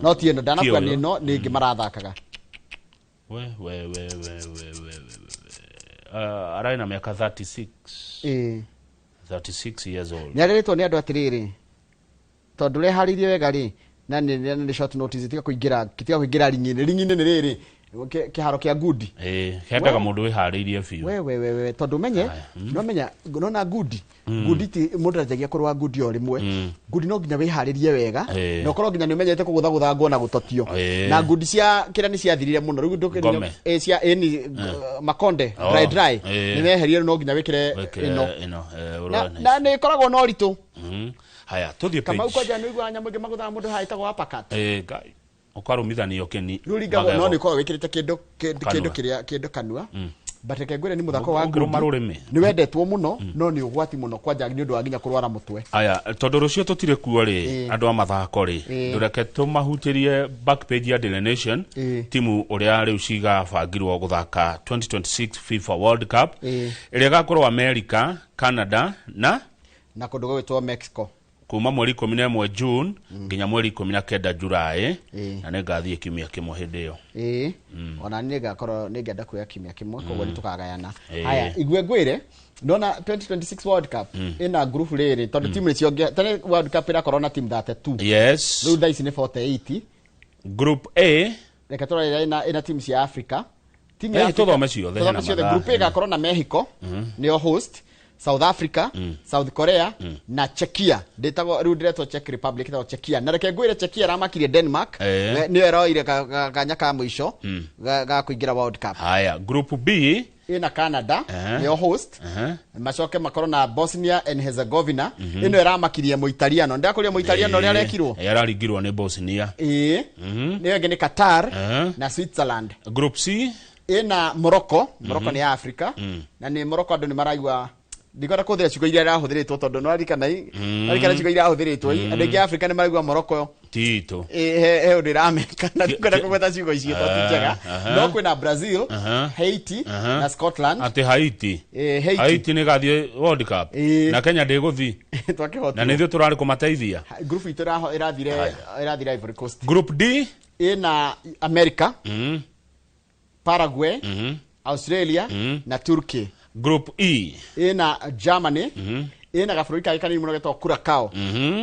No ti ĩno ndanakua. Ti Nĩ ũyũ. ĩno nĩ ĩngĩ marathakaga. We we we we we we we we. Ararĩ na mĩaka 36. 36 years old. Nĩ areretwo nĩ andũ atĩrĩrĩ, tondũ ũreharĩirie wega rĩ, na nĩ short notice, tiga kũingĩra ringi-inĩ. Ringi-inĩ nĩ rĩrĩ kĩharo kĩa ngundi. Hendaga mũndũ wĩharĩirie biũ. We we we we, tondũ menye no menya nona ngundi, ngundi ti mũndũ anjagia kũrũa ngundi o rĩmwe. Ngundi no nginya wĩharĩrie wega, na ũkorwo nginya nĩ ũmenyete kũgũthagũthangwo na gũtotio. Na ngundi cia kĩrĩa nĩ ciathirire mũno rĩu Ngome. Cia ĩni makonde. Oh, Dry dry. Nĩ meherire, no nginya wĩkĩre Wĩkĩre ĩno. Ĩno, Na ũrũe na na nĩ ĩkoragwo na ũritũ. Haya, tũthiĩ Kamau, page. kwanja nĩ ũiguaga nyamũ ĩngĩ magũthaga mũndũ haha ĩtagwo uppercut. Ngai. Ũkarũmithanio kĩni. Rĩu ringagwo no magego. nĩ ũkoragwo wĩkĩrĩte kĩndũ Kanua. kĩndũ kĩrĩa kĩndũ kanua, but reke ngwĩre nĩ mũthako wa Ũngĩrũma ngundi rũrĩmĩ. nĩ wendetwo mũno, no nĩ ũgwati mũno, kwanja nĩ ũndũ wa nginya kũrwara mũtwe. Aya, tondũ rũciũ tũtirĩ kuo rĩ, andũ a mathako rĩ, ndũreke tũmahutĩrie back page ya Daily Nation. Timu ũrĩa rĩu cigabangirwo gũthaka 2026 FIFA World Cup, ĩrĩa ĩgakorwo America, Canada na na kũndũ gũgwĩtwo Mexico. Kuma mweri 11 June nginya mweri 19 July. Na nĩ ngathiĩ kiumia kĩmwe hĩndĩ ĩyo. Ĩĩ, ona niĩ ngakorwo nĩ ngenda kuoya kiumia kĩmwe, koguo nĩ tũkagayana. Ĩĩ. Haya, igue ngwĩre, ndona 2026 World Cup ĩna ngurubu rĩrĩ, tondũ timu nĩ cionge tene World Cup ĩrakorwo na timu 32. Rĩu thaa ici nĩ 48. Group A. Reke tũrore ĩna timu cia Africa. Timu ya Eh, Africa- tũthome ciothe, tũthome hena ciothe. mathaa. Group A ĩgakorwo na Mexico, nĩo host, South Africa, South Korea na Czechia. Ndĩtagwo rĩu, ndĩretwo Czech Republic, ĩtagwo Czechia. Na reke ngwĩre, Czechia ĩramakirie Denmark. Nĩyo ĩroire kanya ka mũico ga kũingĩra World Cup. Haya, Group B. Ĩna Canada, nĩo host, macoke makorwo na Bosnia and Herzegovina. Ĩno ĩramakirie Mũitaliano, ndakũria Mũitaliano ũrĩa arekirwo. Araringirwo nĩ Bosnia. Ĩĩ, nĩyo ĩngĩ nĩ Qatar na Switzerland. Group C. Ĩna Morocco. Morocco nĩ ya Africa, na nĩ Morocco andũ nĩ maraigua, ndikwenda kũhũthĩra ciugo iria irahũthĩrĩtwo, tondũ nĩ waririkana ciugo iria irahũthĩrĩtwo. Andũ aingĩ a Africa nĩ maraigua Morocco. Ti itũ. He ũndũ ĩrameka na ndikwenda kũgweta ciugo icio tondũ ti njega. No kwĩna Brazil, Haiti na Scotland. Atĩ Haiti? Haiti. Haiti nĩ gathiĩ World Cup? Ĩĩ. Na Kenya ndĩgũthiĩ na Twakĩhotirwo. nĩ ithuĩ tũrarĩ kũmateithia. Group itũ ĩrathire Ivory Coast. Group D. Ĩna America, Paraguay, Australia na Turkey. Group E. Ĩna Germany, ĩna gabũrũri kangĩ kanini mũno getagwo Curacao.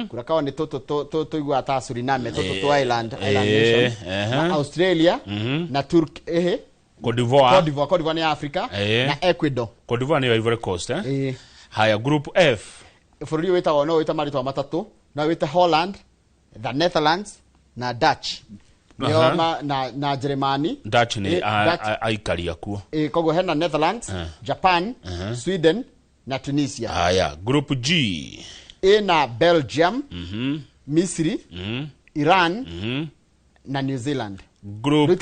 Curacao nĩ tũtũ tũiguaga ta Suriname, tũtũ tũ island nations. Na Australia na Turkey, ehe. Cote d'Ivoire. Cote d'Ivoire, Cote d'Ivoire nĩ Africa na Ecuador. Cote d'Ivoire nĩyo Ivory Coast, eh? Ĩĩ. Haya, Group F. Bũrũri ũyũ wĩtagwo, no wĩte marĩtwa matatũ, no wĩte Holland, the Netherlands na Dutch. Nĩo na Jeremani. Dutch nĩ Dutch. aikari akuo. Koguo hena Netherlands, Japan, Sweden na Tunisia. Haya, Group G. Ĩna Belgium, Misri, Iran na New Zealand. Group Rĩu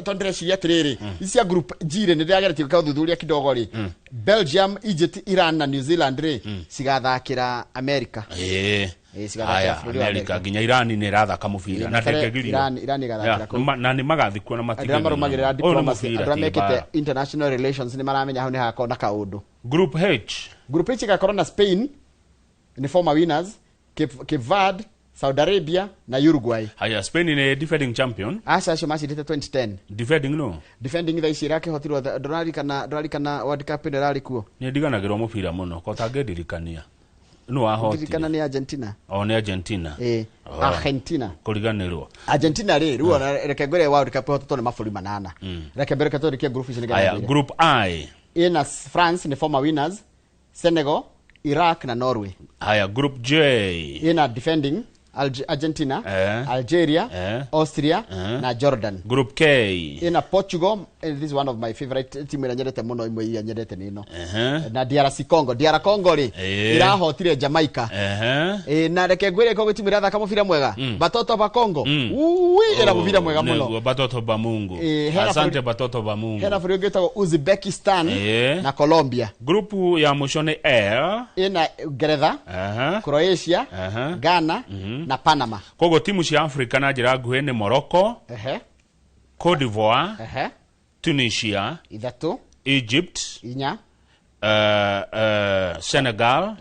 tondũ ndĩreciria atĩrĩrĩ, ici cia Group G rĩ, nĩ ndĩrageretie gwĩka ũthuthuria kidogo rĩ, Belgium, Egypt, Iran na New Zealand rĩ, cigathakĩra America. Cigathakĩra Haya, bũrũri wa America America. nginya Iran nĩ ĩrathaka mũbira na Nakare ndĩngĩgirio. Iran ĩgathakĩra kũu. Na nĩ magathi kuo na Andũ arĩa marũmagĩrĩra matingĩgirio. Ũyũ nĩ diplomacy, mũbira, andũ arĩa ti mekĩte mbara. international relations nĩ maramenya hau nĩ hagakorwo na kaũndũ. Group H. Group H ĩgakorwo na Spain, nĩ former winners, Cape Verde, Saudi Arabia na Uruguay. Haya, Spain nĩ defending champion. Aca, acio macindĩte 2010. Defending no. Defending thaa ici ĩrakĩhotirwo, ndũrarikana World Cup ĩno ĩrarĩ kuo? Nĩ ndiganagĩrwo mũbira mũno, ko tangĩndirikania. Nũ wahotire? Ndirikana nĩ Argentina. O nĩ Argentina. Ĩĩ. Oh. Argentina. Kũriganĩrwo. Argentina rĩ, rĩu ona reke ngwĩre, World Cup ĩhotetwo nĩ mabũrũri manana. Reke mbere tũrĩkie group ici nĩgetha Haya, ngwĩre. Group I. Ĩna France nĩ former winners, Senegal, Iraq na Norway. Haya, Group J. Ĩna defending Argentina, Algeria, Austria na Jordan. Group K. Ĩna Portugal, this is one of my favorite team ĩrĩa nyendete mũno, imwe iria nyendete nĩ ĩno. Na DRC Congo, DR Congo rĩ, ĩrahotire Jamaica. Na reke ngwĩre, Congo timu ĩrathaka mũbira mwega. Batoto ba Congo. Ui, ĩna mũbira mwega mũno. Nĩguo, batoto ba Mungu. Hena Asante batoto ba Mungu. Hena bũrũri ũngĩ wĩtagwo Uzbekistan na Colombia. Group ya mũico nĩ L. Ĩna Ngeretha, Croatia, Ghana na Panama. Koguo timu cia Africa na njĩra nguhĩ nĩ Morocco, Cote d'Ivoire, Tunisia, Ithatũ. Egypt, Inya. Senegal,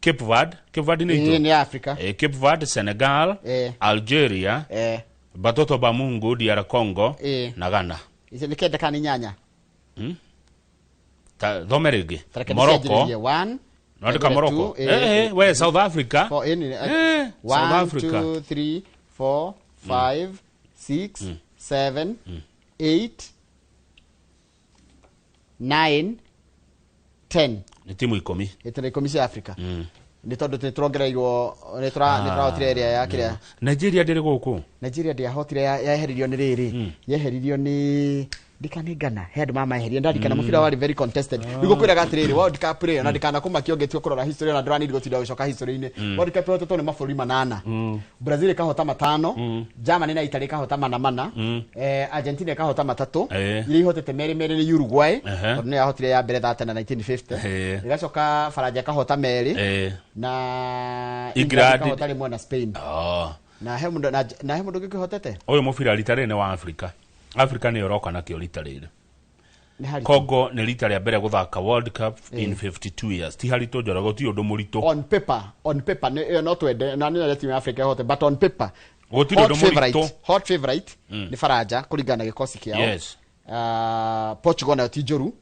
Cape Verde, Cape Verde nĩ Ĩĩ, itũ. nĩ Africa. Cape Verde, Senegal, Algeria, Batoto ba Mungu, DR Congo na Ghana. Icio nĩ kenda kana inyanya? Ta, thome rĩngĩ. Ta reke Morocco. ndĩcianjĩrĩrie. One, Nandĩka two, Morocco. We South Africa. four, South one, Africa. two, three, four, five, six, seven, eight, nine, 10. Nĩ timu 10. Ĩtĩna 10 cia Africa nĩ tondũ nĩ tũrongereirwo, nĩ tũrahotire ĩrĩa ya kĩrĩa. Nigeria ndĩrĩ gũkũ. Nigeria ndĩahotire, yeheririo nĩ rĩrĩ, yeheririo nĩ ndika nĩ Ghana, he andũ mamaeheria, ndarikana mũbira warĩ very contested. Rĩu gũkwĩraga atĩrĩrĩ, World Cup rĩ, ona ndikanakũmakia ũngĩtua kũrora history, ona ndũranidi gũtinda gũcoka history-inĩ. World Cup ĩhotetwo nĩ mabũrũri manana. Brazil ĩkahota matano, Germany na Italy ĩkahota mana mana, Argentina ĩkahota matatũ. Iria ihotete merĩ merĩ nĩ Uruguay, tondũ nĩyo yahotire ya mbere thate na 1950. Ĩgacoka Faranja ĩkahota merĩ na England England ĩkahota rĩmwe na Spain. Oh. Na he mũndũ ũngĩ ũkĩhotete. Ũyũ mũbira rita rĩrĩ nĩ wa Africa. Africa nĩyo ĩroka nakĩo rita rĩrĩ. Nĩ haritũ. Congo nĩ rita rĩa mbere gũthaka World Cup in 52 years. Ti haritũ Njoroge, ti ũndũ mũritũ. On paper nĩ ĩyo no twende na nĩ timu ya Africa ĩhote, but on paper Gũtirĩ hot ũndũ mũritũ. favorite, hot favorite nĩ Faranja kũringana na gĩkosi kĩao. Portugal nayo ti njũru,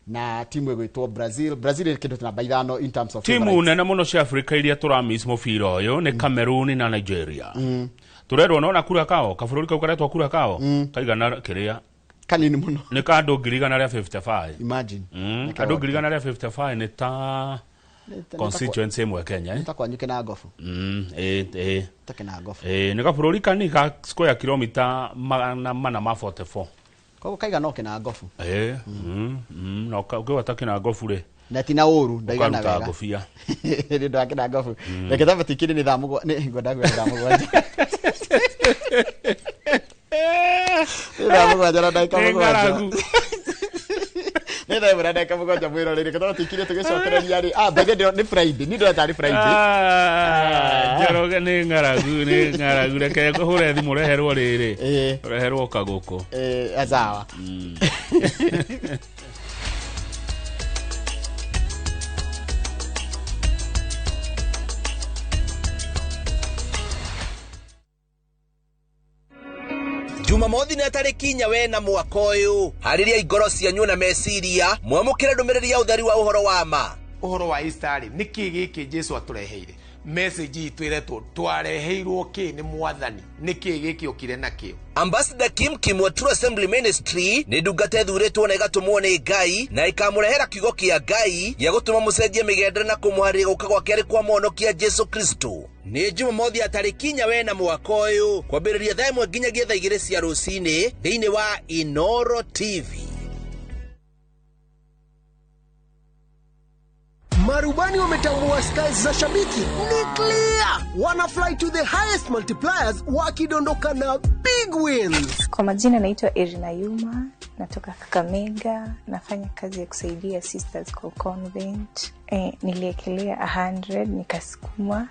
na timu ĩgwĩtwo Brazil. Brazil ĩ kĩndũ namba 5 in terms of Timu favorites. nene mũno cia Africa iria tũramiss mũbira ũyũ nĩ Cameroon na Nigeria. Tũrerwo nona Curacao, kabũrũri kau karetwo Curacao, kaigana kĩrĩa Kanini mũno. Nĩ ka andũ 155,000. Imagine. Andũ 155,000 nĩ ta constituency ĩmwe Kenya, eh? Nĩ ta kwanyu Kĩnangobu. Ĩ. Ta Kĩnangobu. Ĩ, nĩ kabũrũri kanini ka square kilomita 444. Koguo kaigana o Kĩnangobu. Ĩ, na ũkĩgwata Kĩnangobu rĩ, Na tina ũru ndaigana ũkaruta wega. ngũbia. Nĩ ũndũ wa Kĩnangobu. Reke tamba tikiri, nĩ thaa 7, nĩ ngwenda ngwĩra thaa 7, nĩ thaa 7 na ndagĩka Nĩ 7. ng'aragu. Nĩ thaa ĩmwe na ndagĩka 7 mwĩroreri katona tũikire tũgĩcokereria rĩ. Ah, by the way, nĩ Friday. Niĩ ndĩrona tarĩ Friday. Ah, Njoroge nĩ ng'aragu nĩ ng'aragu reke hũre thimũ reherwo rĩrĩ Ĩĩ. reherwo kagũkũ Eh, sawa. Jumamothi na tarĩki 4 wena mwaka ũyũ harĩria ngoro cianyu na meciria mwamũkĩre ndũmĩrĩri ya ũtheri wa ũhoro wa ma. Ũhoro wa Easter rĩ, nĩkĩ gĩkĩ Jesu atũreheire? Message itũ ĩretwo twareheirwo kĩ nĩ Mwathani, nĩkĩ gĩkĩ okire nakĩo? Ambassador Kim Kim wa True Assembly Ministry nĩ ndungata ĩthuurĩtwo na ĩgatũmwo nĩ Ngai na ĩkamũrehera kiugo kĩa Ngai gĩa gũtũma mũcenjie mĩgendere na kũmũharĩria gũka gwake arĩ kwa mũhonokia Jesu Kristo. Nĩ Jumamothi ya tarĩki 4 wena mwaka ũyũ kwambĩrĩria thaa 1 nginyagia thaa 2 cia rũcinĩ thĩinĩ wa Inoro TV. Marubani wametambua skies za shabiki ni clear, wana fly to the highest multipliers wakidondoka na big wins. Kwa majina naitwa Irina Yuma, natoka Kakamega, nafanya kazi ya kusaidia sisters kwa convent. Niliekelea 100 nikasukuma,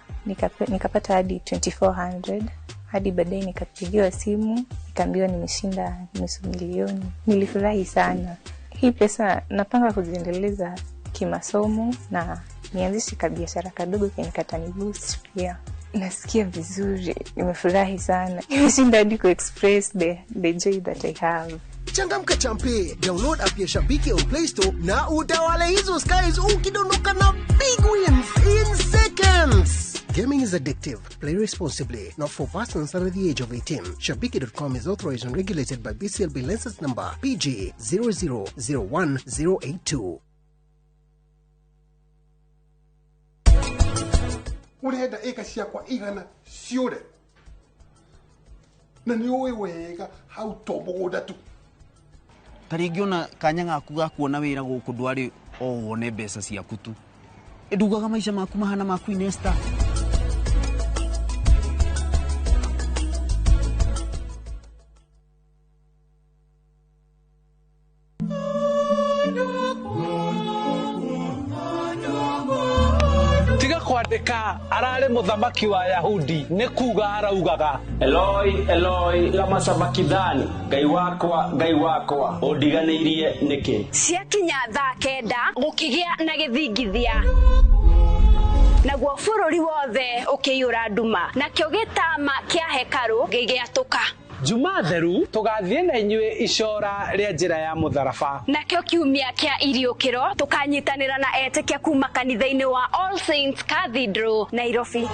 nikapata hadi 2400, hadi baadaye nikapigiwa simu, nikaambiwa nimeshinda 500,000. Nilifurahi sana. Hii pesa napanga kuziendeleza kimasomo na nianzishe kabiashara kadogo kenye kataniboost pia. Nasikia vizuri, nimefurahi sana. Nimeshinda hadi ku-express the joy that I have. Changamka champe, download app ya Shabiki on Play Store na utawale hizo skies ukidondoka na big wins in seconds. Gaming is addictive. Play responsibly. Not for persons under the age of 18. Shabiki.com is authorized and regulated by BCLB license number PG 0001082. Urenda ĩka ciakwa igana ciũre na nĩ ũĩ wega hau to mũgũnda tu. Ta rĩngĩ ona kanya gaku ga kuona wĩra gũkũ ndwarĩ o wone mbeca ciaku tu, ndugaga maica maku mahana ma Queen Esther. Tiga kwandĩka ararĩ mũthamaki wa Yahudi nĩ kuga araugaga Eloi Eloi lama sabakithani, Ngai wakwa Ngai wakwa ũndiganĩirie nĩkĩ? Ciakinya thaa 9 gũkĩgĩa na gĩthingithia, naguo bũrũri wothe ũkĩiyũra nduma, nakĩo gĩtama kĩa hekarũ gĩgĩatũka. Juma theru tũgathiĩ na inyuĩ icora rĩa njĩra ya mũtharaba, nakĩo kiumia kĩa iriũkĩro tũkanyitanĩra na etĩkia kuma kanitha-inĩ wa All Saints Cathedral Nairobi.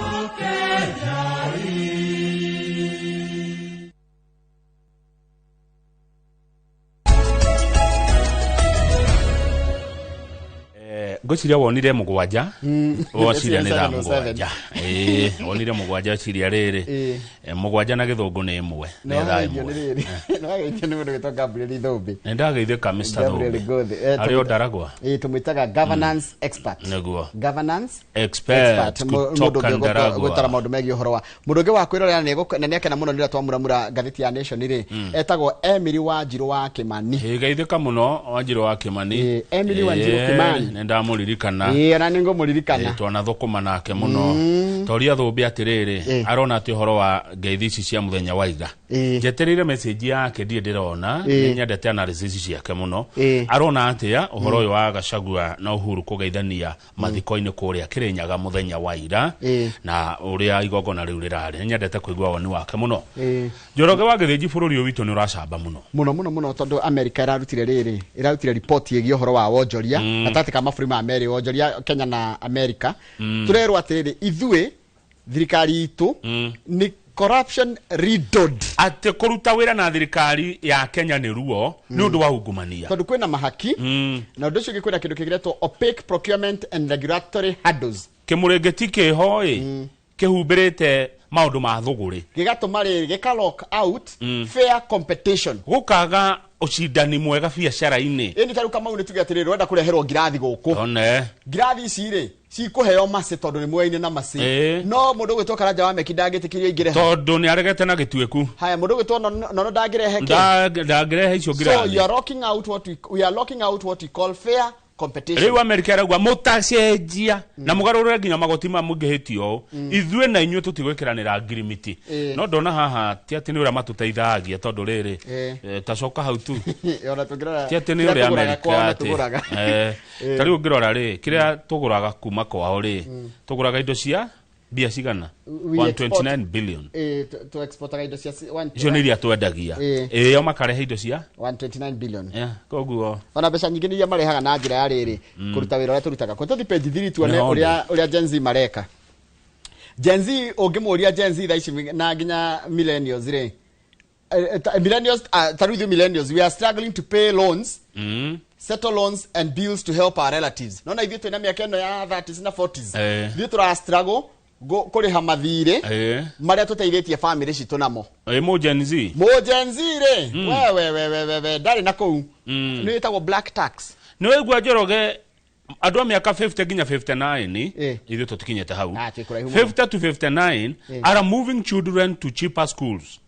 Ngwĩciria wonire mũgwanja, weciria nĩ thaa 7, wonire mũgwanja weciria rĩrĩ 7 na gĩthũngũ nĩ 1 nĩ thaa 1. Nĩwageithio nĩ mũndũ wĩtwo Gabriel Thũmbĩ. Nĩ ndageithĩka Mr. Gabriel Thũmbĩ Gothi. Arĩ o Ndaragwa. Tũmwĩtaga governance expert. Nĩguo. Governance expert mũndũ kutoka ũngĩ Ndaragwa. ũgũtara maũndũ megiĩ ũhoro wa mũndũ ũngĩ wa kwĩrorera na nĩakena mũno nĩ ũrĩa twamũramũra ngathĩti ya Nation rĩ, etagwo Emily Wanjirũ wa Kĩmani. Geithĩka mũno Wanjirũ wa Kĩmani. Emily Wanjirũ Kĩmani. Nĩ ndamũririkana. Ona nĩ ngũmũririkana. Twanathũkũma nake mũno. Toria Thũmbĩ atĩrĩrĩ, arona atĩ ũhoro wa ngeithi ici cia mũthenya wa ira. Njetereire message yake ndirĩ ndĩrona, nĩ nyendete analysis ciake mũno. Arona atĩa ũhoro ũyũ wa Gachagua na Uhuru kũgeithania mathiko-inĩ kũrĩa Kĩrĩnyaga mũthenya wa ira, na ũrĩa igongona rĩu rĩrarĩ. Nĩ nyendete kũigua woni wake mũno. Njoroge wa Gĩthĩnji, bũrũri ũyũ witũ nĩ ũracamba mũno. Mũno mũno mũno, tondũ America ĩrarutire rĩrĩ, ĩrarutire report ĩgiĩ ũhoro wa wonjoria gatagatĩ ka mabũrũri ma merĩ, wonjoria Kenya na America. Tũrerwo atĩrĩrĩ, ithuĩ thirikari itũ nĩ corruption riddled. Atĩ kũruta wĩra na thirikari ya Kenya nĩ ruo nĩ ũndũ wa ungumania, tondũ kwĩna mahaki, na ũndũ ũcio ũngĩ kwĩna kĩndũ kĩgĩretwo opaque procurement and regulatory hurdles. Kĩmũrĩngĩti kĩho ĩ kĩhumbĩrĩte maũndũ ma thũgũrĩ, gĩgatũma rĩrĩ gĩka lock out fair competition, gũkaga Ucindani mwega biacara-inĩ. Ĩni ta rĩu Kamau nĩ tuge atĩrĩrĩ, ũrenda kũreherwo ngirathi gũkũ. One. Ngirathi ici rĩ, cikũheo macĩ tondũ nĩ muoyaine na macĩ. No mũndũ ũgwĩtwo Karanja wa Meki ndangĩtĩkĩrio aingĩre ha. Tondũ nĩ aregete na gĩtuĩku. Haya, mũndũ ũgwĩtwo Nono ndangĩrehe kĩ? Ndangĩrehe icio So ngirathi. you are locking out what we are locking out what we call fair competition. Rĩu Amerika ĩrauga mũtacenjia na mũgarũrĩre nginya magoti ma mũingĩhĩtio ũũ, ithuĩ na inyuĩ tũtigwĩkĩranĩra ngirimiti. No ndona haha ti atĩ nĩ ũrĩa matũteithagia, tondũ rĩrĩ, ta coka hau tu. Ona tũngĩrora Ti atĩ nĩ kĩrĩa ũrĩa tũgũraga Amerika kwao na atĩ tũgũraga. Ta rĩu ũngĩrora rĩ, kĩrĩa tũgũraga kuma kwao rĩ, tũgũraga indo cia mbia cigana? We 129 billion. Tu exportaga indo cia Icio nĩ iria twendagia. Ĩyo makarehe indo cia 129 billion. Yeah, koguo ona mbeca nyingĩ nĩ iria marehaga na njĩra ya rĩrĩ, kũruta wĩra ũrĩa tũrutaga. Kwa tũthi page 3 tuone Nĩho ũrĩa Gen Z mareka. Gen Z, ũngĩmũria Gen Z thaa ici na nginya millennials rĩ, millennials, ta rĩu ithuĩ millennials, we are struggling to pay loans, settle loans and bills to help our relatives. Nona ithuĩ twĩna mĩaka ĩno ya 30s na 40s, ithuĩ tũra struggle kũrĩha mathirĩ marĩa tũteithĩtie family citũ namo. Mũ Gen Z. Mũ Gen Z rĩ, we we we we we we ndarĩ na kũu, nĩ ĩtagwo black tax. Nĩ waigua Njoroge, andũ a mĩaka 50 nginya 59, ithuĩ tũtikinyĩte hau, Ah, twĩ kũraihu mũno. 50 to 59 are moving children to cheaper schools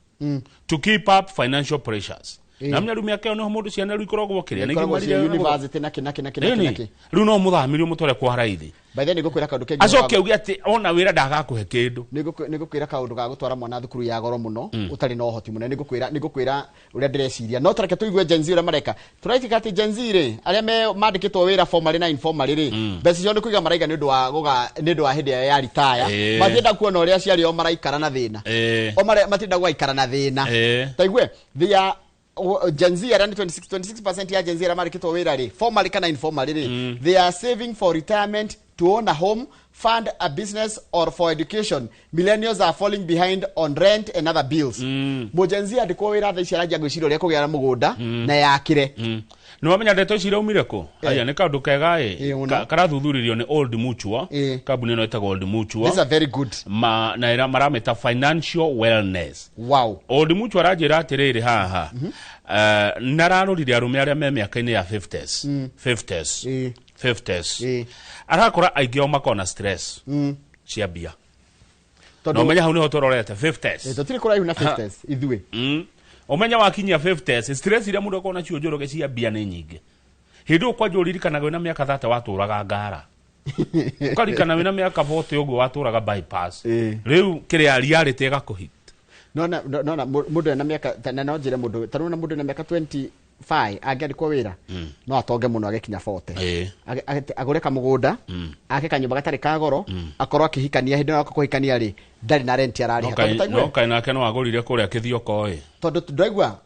to keep up financial pressures. Na menya rĩu mĩaka ĩyo nĩho mũndũ ciana rĩu ikoragwo kĩrĩa nĩ Ikoragwo ciĩ igimarire. university na kĩ na kĩ na kĩ na kĩ na Ĩni, kĩ. Rĩu no mũthamirio mũtware kwa raithi. By the way, nĩngũkwĩra kaũndũ kengĩ. Acoke auge atĩ ona wĩra ndagakũhe kĩndũ. Nĩngũkwĩra kaũndũ ga gũtwara mwana thukuru ya goro mũno ũtarĩ na ũhoti mũnene. Nĩngũkwĩra ũrĩa ndĩreciria, no tareke tũigue Gen Z ũrĩa mareka. Tũraitika atĩ Gen Z rĩ, arĩa me mandĩkĩtwo wĩra formally na informally rĩ, mbeca ciao nĩ kũiga maraiga nĩ ũndũ wa gũga nĩ ũndũ wa hĩndĩ ĩrĩa ya retire. Matienda kuona ũrĩa aciari ao maraikara na thĩna. O matienda gũgaikara na thĩna. Taigue they are Gen Z arĩa nĩ 26% ya Gen Z arĩa marĩkĩtwo wĩra rĩ, formally kana informally rĩ, they are saving for retirement, to own a home, fund a business or for education. Millennials are falling behind on rent and other bills. Mũ Gen Z andĩkwo wĩra thaa ici aranjia gwĩciria ũrĩa kũgĩa na mũgũnda na yakĩre. Nĩ wamenya ndeto ici iraumire kũ? Aya nĩ kaũndũ kega ĩ. Mũno. Karathuthurirwo nĩ Old Mutual, kambuni ĩno ĩtagwo Old Mutual. These are very good. Ma, na ĩra maramĩta financial wellness. Wow. Old Mutual aranjĩra atĩrĩrĩ haha, nararorire arũme arĩa me mĩaka-inĩ ya 50s, 50s, 50s, arakora aingĩ ao makona stress cia mbia. Tondũ- Na ũmenye hau nĩho tũrorete 50s. Tũtirĩ kũraihu na 50s ithuĩ. Ũmenye wakinyia 50s, stress iria mũndũ akorwo nacio Njoroge cia mbia nĩ nyingĩ. Hĩndĩ ĩyo kwanja ũririkanaga wĩna mĩaka 30 watũraga ngara, ũkarikana wĩna mĩaka 40 ũguo watũraga bypass. Rĩu kĩrĩa reality ĩgakũhit. Nona nona mũndũ ena mĩaka na no njĩre mũndũ ta rĩu na mũndũ ena mĩaka 25 angĩandĩkwo wĩra no atonge mũno agĩkinya 40. Agũre kamũgũnda, ake kanyũmba gatarĩ ka goro, akorwo akĩhikania. Hĩndĩ ĩyo kũhikania rĩ, ndarĩ na rent ararĩha. Tondũ No kaĩ nake no agũrire kũrĩa kĩthioko ĩ. Tondũ ndaigua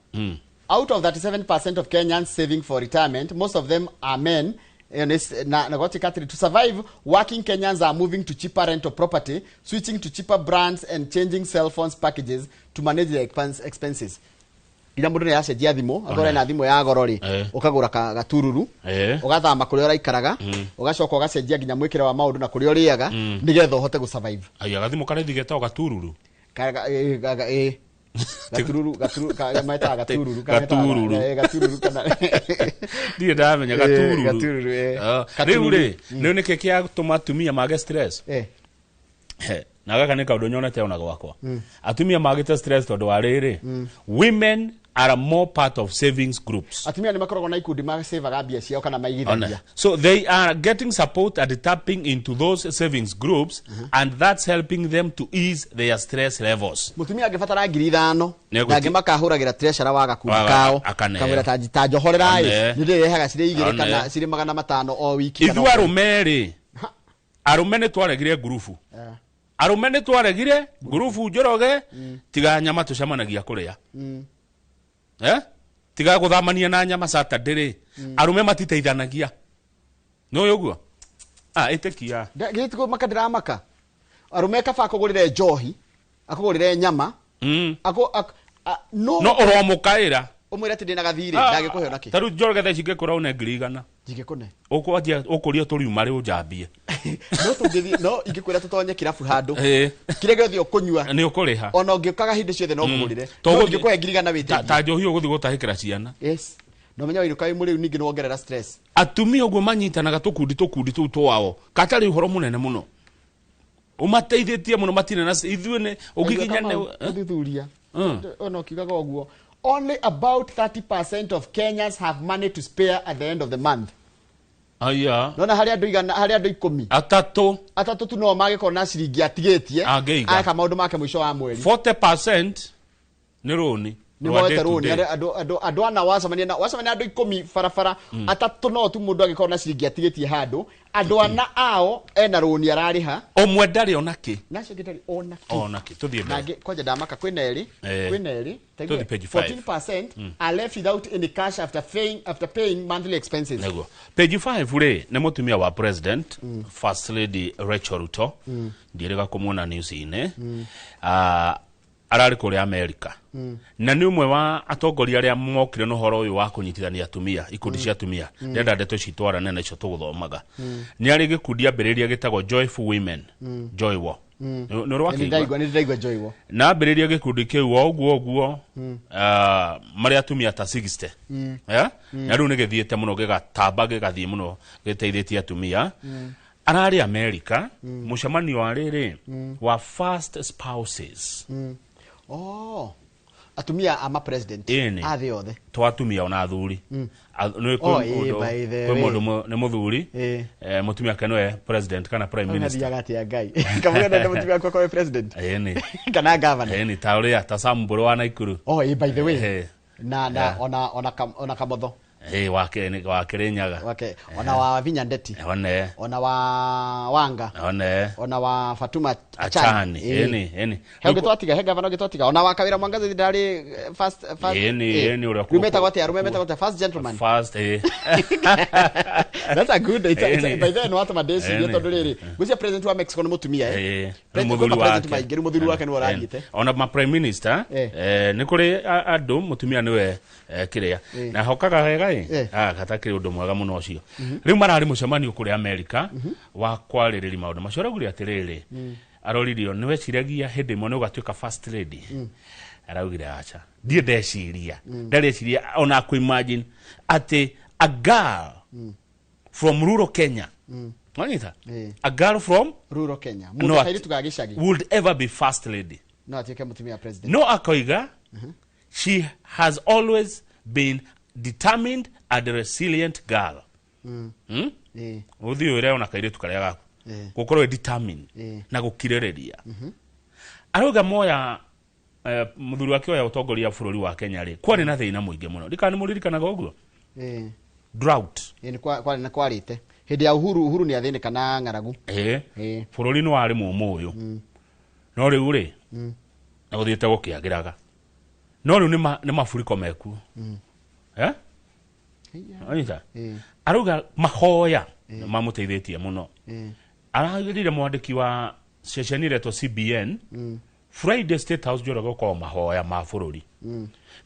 out of 37% of Kenyans saving for retirement, most of them are men. And na gwatika atĩrĩ, to survive, working Kenyans are moving to cheaper rental property, switching to cheaper brands and changing cell phones packages to manage their expenses. Nginya mũndũ nĩ aracenjia thimũ, akorwo ena thimũ ya goro rĩ, ũkagũra gatururu, ũgathama kũrĩa ũraikaraga, ũgacoka ũgacenjia nginya mwĩkĩre wa maũndũ na kũrĩa ũrĩaga, nĩgetha ũhote gũsurvive. Aya gathimũ karaithi getagwo gatururu. Gatururu, gatururu, metaga gatururu, kana metaga- Gatururu. Gatururu kana Ndirĩ ndamenya gatururu. Gatururu. Ah, rĩu Gatururu. rĩ, rĩu nĩkĩ kĩatũma atumia mage stress? He, na gaka nĩ kaũndũ nyonete ona gwakwa, atumia magĩte stress tondũ wa rĩrĩ, women are more part of savings groups. Atumia nĩ makoragwo na ikundi macevaga mbia ciao kana maigithagia. Ona. So they are getting support and tapping into those savings groups, and that's helping them to ease their stress levels. Mutumia angĩbatara 5,000 Nĩegũti- ndangĩ makahũragĩra treasurer wa gakundi kao, akaneo. kamwĩra ta njohorera ĩ, Ane. nĩ ndĩrehaga cirĩ 2 Ane. kana cirĩ 500 o wiki kana Ithuĩ arũme rĩ, arũme nĩ twaregire ngurubu. Arũme nĩ twaregire ngurubu Njoroge, tiga nyama tũcemanagia kũrĩa. Eh? Tiga gũthamania na nyama Saturday rĩ, arũme matiteithanagia. Nĩ ũĩ ũguo? Ah, ĩtĩkia. Githĩ ti maka ndĩramaka arũme kaba akũgũrĩre njohi, akũgũrĩre nyama, no No ũromũkaĩra. Ũmwĩre atĩ ndĩna gathirĩ ndagĩkũhe ona kĩ. Ta rĩu Njoroge thaa ici ingĩkũra une 100,000. Njingĩkũne. Ũkwanjia ũkũria tũriuma rĩ ũnjambie. No tũngĩthiĩ no ingĩkwĩra tũtonye kĩrabu handũ. Ĩĩ. Kĩrĩa gĩothe ũkũnyua. Nĩ ũkũrĩha. Ona ũngĩũkaga hĩndĩ ciothe no ngũgũrĩre. To No ũgũthiĩ- ingĩkũhe 100,000 wĩtĩkie. Ta njohi ũgũthiĩ gũtahĩkĩra ciana. Yes. Na ũmenye wainũka wĩ mũrĩu ningĩ nĩwongerera stress. Atumia ũguo manyitanaga tũkundi tũkundi tũu twao katarĩ ũhoro mũnene mũno ũmateithĩtie mũno matirĩ na ithuĩ nĩ ũngĩkinya nĩ Ũthuthuria. Ona ũkiugaga ũguo. Only about 30% of Kenyans have money to spare at the end of the month. Aya. Nona harĩ andũ igana harĩ andũ 10. Atatũ. Atatũ tu no mangĩkorwo na ciringi atigĩtie. Angĩiga. Aka maũndũ make mũico wa mweri. 40% nĩ rũni. Nĩ moete rũni andũ ana wacemania na wacemania andũ 10 barabara atatũ no tu mũndũ angĩkorwo na ciringi atigĩtie handũ andũ ana ao ena rũni ararĩha. Ũmwe ndarĩ ona kĩ. Na acio angĩ ndarĩ ona kĩ. Ona kĩ. Tũthiĩ mbere. Na angĩ kwanja ndamaka kwĩna erĩ. Kwĩna erĩ. Tũthiĩ page 5. 14% are left without any cash after paying monthly expenses. Nĩguo. Page 5 rĩ nĩ mũtumia wa president First Lady Rachel Ruto. Ndiĩrĩga kũmuona news-inĩ. Ararĩ kũrĩa America. Na nĩ ũmwe wa atongoria arĩa mokire na ũhoro ũyũ wa kũnyitithania atumia, ikundi cia atumia. Ndĩrenda ndeto ici twarane na icio tũgũthomaga. Nĩ arĩ gĩkundi ambĩrĩria gĩtagwo Joyful Women. Joy Wo. Nĩ ũrĩ wakĩigua? Nĩ ndĩraigua Joy Wo. Na ambĩrĩria gĩkundi kĩu o ũguo ũguo marĩ atumia ta 60. Na rĩu nĩ gĩthiĩte mũno gĩgatamba gĩgathiĩ mũno gĩteithĩtie atumia. Ararĩ America mũcemanio wa rĩrĩ wa first spouses. Oh, atumia ama president a thĩ yothe. To atumia ona athuri. Nĩ kwĩ mũndũ nĩ mũthuri mũtumia ake nĩwe president kana prime minister. Athiaga atĩa Ngai. Kamũgenda nĩ mũtumia wakwa akorwo president. Ĩni. Kana governor. Ĩni ta ũrĩa ta Sam Mburu wa Naikuru. Oh, by the way. Na ona Kamotho. Wa Kirinyaga. Wake ona wa Vinya Ndeti. One. Ona wa Wanga. One. Ona wa Fatuma Achani. Eni, eni. He ũngĩtwatiga, he gavana ũngĩtwatiga. Ona wa Kawira Mwangaza ndarĩ first Eni, eni ũrĩa. Rĩu atĩa, arũme metagwo atĩa first gentleman. First That's a good it's by then watũma ndĩcirie tondũ rĩrĩ ngwĩciria president wa Mexico nĩ mũtumia Rĩu mũthuri wake. Maingĩ rĩu mũthuri wake nĩwe ũrathiĩte. Ona ma prime minister nĩ kũrĩ andũ mũtumia nĩwe kĩrĩa. Na hokaga wega gatakĩrĩ ũndũ mwega mũno ũcio. Rĩu mararĩ mũcemanio kũrĩa America wa kwarĩrĩria maũndũ macio. Araugire atĩrĩrĩ, aroririo nĩ weciragia hĩndĩ ĩmwe nĩ ũgatuĩka first lady. Araugire aca. Ndiĩ ndeciria. Ndareciria ona kũ imagine atĩ a girl from rural Kenya. Wanyita? A girl from rural Kenya. Mũndũ kairĩtu ga gĩcagi. Would ever be first lady. No atuĩke mũtumia president. No akoiga she has always been determined and resilient girl. Ũthiĩ ũre ona kairĩtu karĩa gaku. Gũkorwo determined na gũkirĩrĩria. Arauga moya mũthuri wake oya ũtongoria bũrũri wa Kenya rĩ, kwarĩ na thĩna mũingĩ mũno. Ndikana mũririkanaga ũguo? Drought. Nĩ kwarĩ na kwarĩte. Hĩndĩ ya Uhuru, Uhuru nĩ athĩnĩka na ng'aragu. Bũrũri nĩ warĩ mũũmũ ũyũ. No rĩu rĩ, na gũthiĩte gũkĩagĩraga. No rĩu nĩ maburiko mekuo. Anyita? Arauga mahoya mamũteithĩtie mũno. Aragĩrire mwandĩki wa ceceni ĩretwo CBN Friday State House Njoroge gũkorwo mahoya ma bũrũri.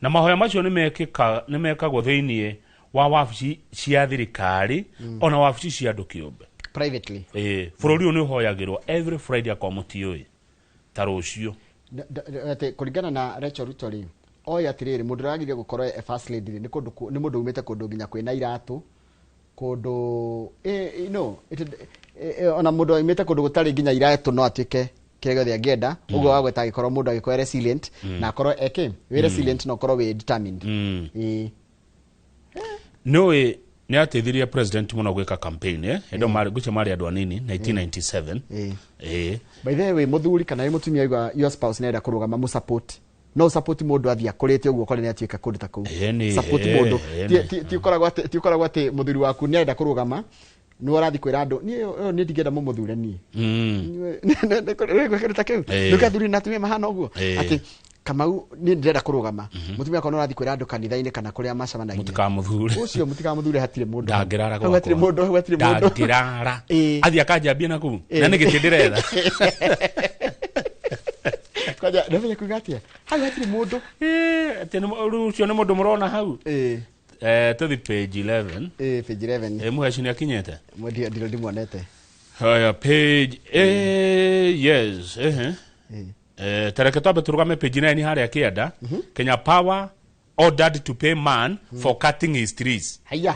Na mahoya macio nĩ mekagwo thĩiniĩ wa wabici cia thirikari ona wabici cia andũ kĩũmbe. Privately. Bũrũri ũyũ nĩ ũhoyagĩrwo every Friday akorwo mũtiũĩ ta rũciũ. Atĩ kũringana na Rachel Ruto rĩ, oĩ atĩrĩrĩ mũndũ ũrĩa wagĩrĩire gũkorwo e first lady rĩ, nĩ kũndũ nĩ mũndũ umĩte kũndũ nginya kwĩna iratũ, kũndũ no ona mũndũ aumĩte kũndũ gũtarĩ nginya iratũ no atuĩke kĩrĩa gĩothe angĩenda. Ũguo wagweta angĩkorwo mũndũ angĩkorwo e resilient na akorwo eke wĩ resilient na ũkorwo wĩ determined. Nĩũĩ nĩ ateithirie president mũno gwĩka campaign hĩndĩ ĩyo ngwĩciria marĩ andũ anini 1997. By the way, mũthuri kana wĩ mũtumia waigua your spouse nĩarenda kũrũgama mũ support. No support mũndũ athiĩ akũrĩte ũguo ũkore nĩ atuĩka kũndũ ta kũu. Support mũndũ. Ti ũkoragwo atĩ mũthuri waku nĩarenda kũrũgama nĩ ũrathiĩ kwĩra andũ niĩ ũyũ nĩ ndingĩenda mũmũthure niĩ. Nĩ ta kĩu. Ndũkathuri na atumia mahana ũguo. Atĩ Kamau niĩ ndĩrenda kũrũgama. Mũtumia akona ũrathiĩ kwĩra andũ kanitha-inĩ kana kũrĩa macemanagia. Mũtikamũthure. Ũcio mũtikamũthure hatirĩ mũndũ. Ndangĩrara gwakwa. Hatirĩ mũndũ, hatirĩ mũndũ. 'Ndangĩrara. Athiĩ akanjambia na kũu. Na nĩ gĩtĩ ndĩretha. Kwanja Ndamenya ndamenya kuga atia hau hatirĩ mũndũ. Atĩ rĩu ũcio nĩ mũndũ mũrona hau. Tũthi page 11. Page 11. Mũheci nĩ akinyĩte. Ndirĩ ndimuonete. Haya, page yes, ehe. Tareke twambe tũrũgame page 9 harĩa kĩanda. Kenya Power ordered to pay man for cutting his trees. Haya.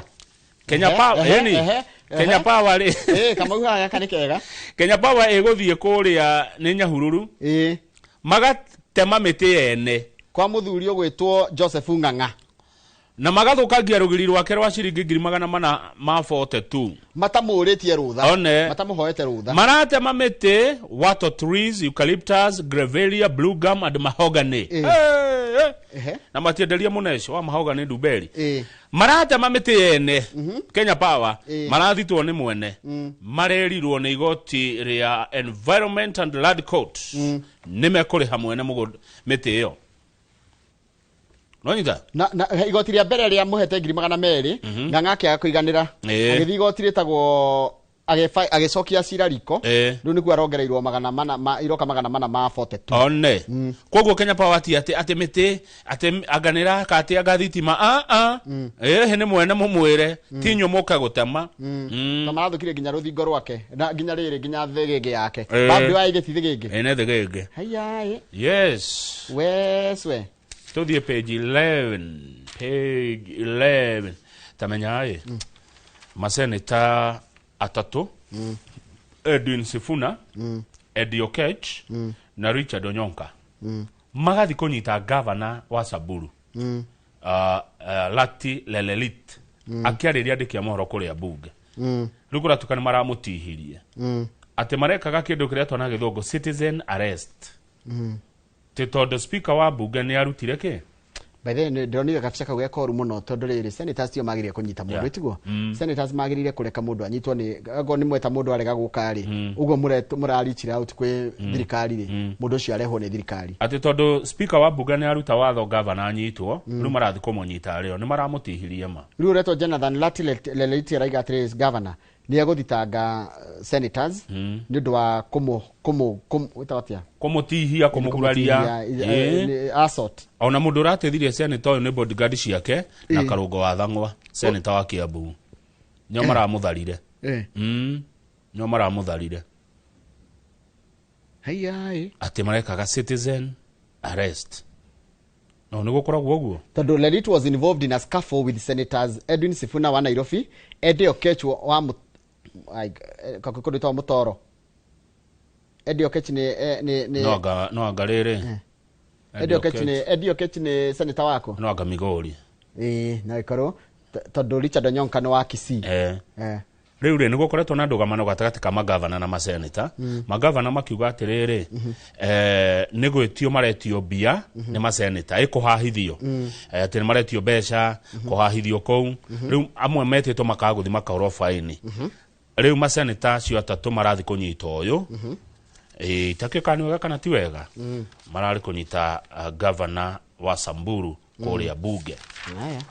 Kenya Power, yani Kenya Power rĩ. Kamau haha gaka nĩ kega. Kenya Power ĩgũthiĩ kũrĩa nĩ Nyahururu. Magatema mĩtĩ yene. Kwa mũthuri ũgwĩtwo Joseph Ng'ang'a. Na magathũkangia rũgiri rwake rwa ciringi 442,000. Matamũrĩtie rũtha. One. Matamũhoete rũtha. Maratema mĩtĩ wattle trees, eucalyptus, grevillea, blue gum and mahogany. Na matienderia mũneco wa mahogany nduberi. Maratema mĩtĩ yene. Kenya Power marathitwo nĩ mwene. Marerirwo nĩ igoti rĩa Environment and Land Court. Nĩ mekũrĩha mwene mũgũnda mĩtĩ ĩyo. Nonyita? Na igoti rĩa mbere rĩa mũhete 200,000 Ng'ang'a akĩaga kũiganĩra. Agĩthiĩ igoti rĩtagwo agĩcokia cira riko. Rĩu nĩkuo arongereirwo 400 ma iroka 442. One. Koguo Kenya Power ti atĩ atĩ mĩtĩ atĩ anganĩra ka atĩ anga thitima a nĩ mwene mũmwĩre ti inyuĩ mũke gũtema. Na marathũkirie nginya rũthingo rwake na nginya rĩrĩ nginya thĩgĩngĩ yake. Bambi wa igĩti thĩgĩngĩ. Nĩ thĩgĩngĩ. Haya. Yes. Weswe. Tuthiĩ page 11. Page 11. Tamenya ĩ. Maseneta atatũ. Edwin Sifuna, Eddie Okech na Richard Onyonka. Magathi kũnyita gavana wa Samburu. Lati Lelelit. Akĩarĩria andĩki a mohoro kũrĩa bunge. Rĩu kũratuĩka nĩ maramũtihirie. Atĩ marekaga kĩndũ kĩrĩa twana gĩthũngũ citizen arrest. Tĩ tondũ speaker wa bunge nĩ arutire kĩ? By the way, ndĩronire gabica kau gekoru mũno tondũ rĩrĩ senators tio magĩrĩire kũnyita mũndũ ĩtiguo. Senators magĩrĩire kũreka mũndũ anyitwo nĩ angorwo nĩ mweta mũndũ arega gũka rĩ ũguo mũra reach out kwĩ thirikari rĩ mũndũ ũcio arehwo nĩ thirikari. Atĩ tondũ speaker wa bunge nĩ aruta watho gavana anyitwo rĩu marathiĩ kũmũnyita rĩo nĩ maramũtihirie ma. Rĩu ũretwo Jonathan Lati Lelelit araiga atĩrĩ governor nĩ egũthitanga senators nĩ ũndũ wa kũmũ wĩtagwo atĩa? Kũmũtihia, kũmũguraria. Assault. Ona mũndũ ũrateithirie senator ũyũ nĩ bodyguard ciake na Karũngo wa Thang'wa, senator wa Kiambu. Nĩo maramũtharire. Nĩo maramũtharire. Haya. Atĩ marekaga citizen arrest. No nĩ gũkoragwo ũguo. Tondũ Lelit was involved in a scuffle with senators Edwin Sifuna wa Nairobi, Eddie Okech wa kakũndũ Mũtoro. Eddie Okech nĩ no anga rĩrĩ. Eddie Okech nĩ Eddie Okech nĩ senator wako. No anga Migori. No ikorwo tondũ Richard Onyonka nĩ wa Kisii. Rĩu rĩ nĩ gũkoretwo na ndũgamano gatagatĩ ka magavana na maseneta. Magavana makiuga atĩrĩrĩ nĩ gwĩtio maretio mbia nĩ maseneta ĩkũhahithio. Atĩ nĩ maretio mbeca kũhahithio kũu. Rĩu amwe metĩtwo makaga gũthiĩ makahũrwo baini. Rĩu maseneta acio atatũ marathiĩ kũnyita ũyũ. Itakĩũĩ kana nĩ wega kana ti wega. Mararĩ kũnyita gavana wa Samburu kũrĩa bunge. Haya.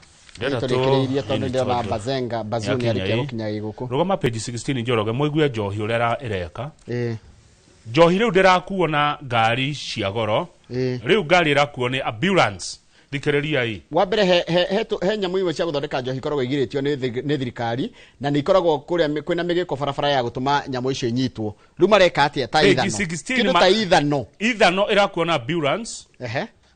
Tũrĩkĩrĩirie tondũ ndĩrona Bazenga Bazuni arĩkia gũkinya gũkũ. Rũgama page 16 Njoroge mũigue njohi ũrĩa ĩreka. Njohi rĩu ndĩrakuo na ngari cia goro. Rĩu ngari ĩrakuo nĩ ambulance. Thikĩrĩria ĩ. Wa mbere he nyamũ imwe cia gũthondeka njohi ikoragwo igirĩtio nĩ thirikari na nĩ ikoragwo kũrĩa kwĩna mĩgĩko barabara ya gũtũma nyamũ icio inyitwo. Rĩu mareka atĩa ta ithano? Kĩndũ ta ithano. Ithano ĩrakuo na ambulance.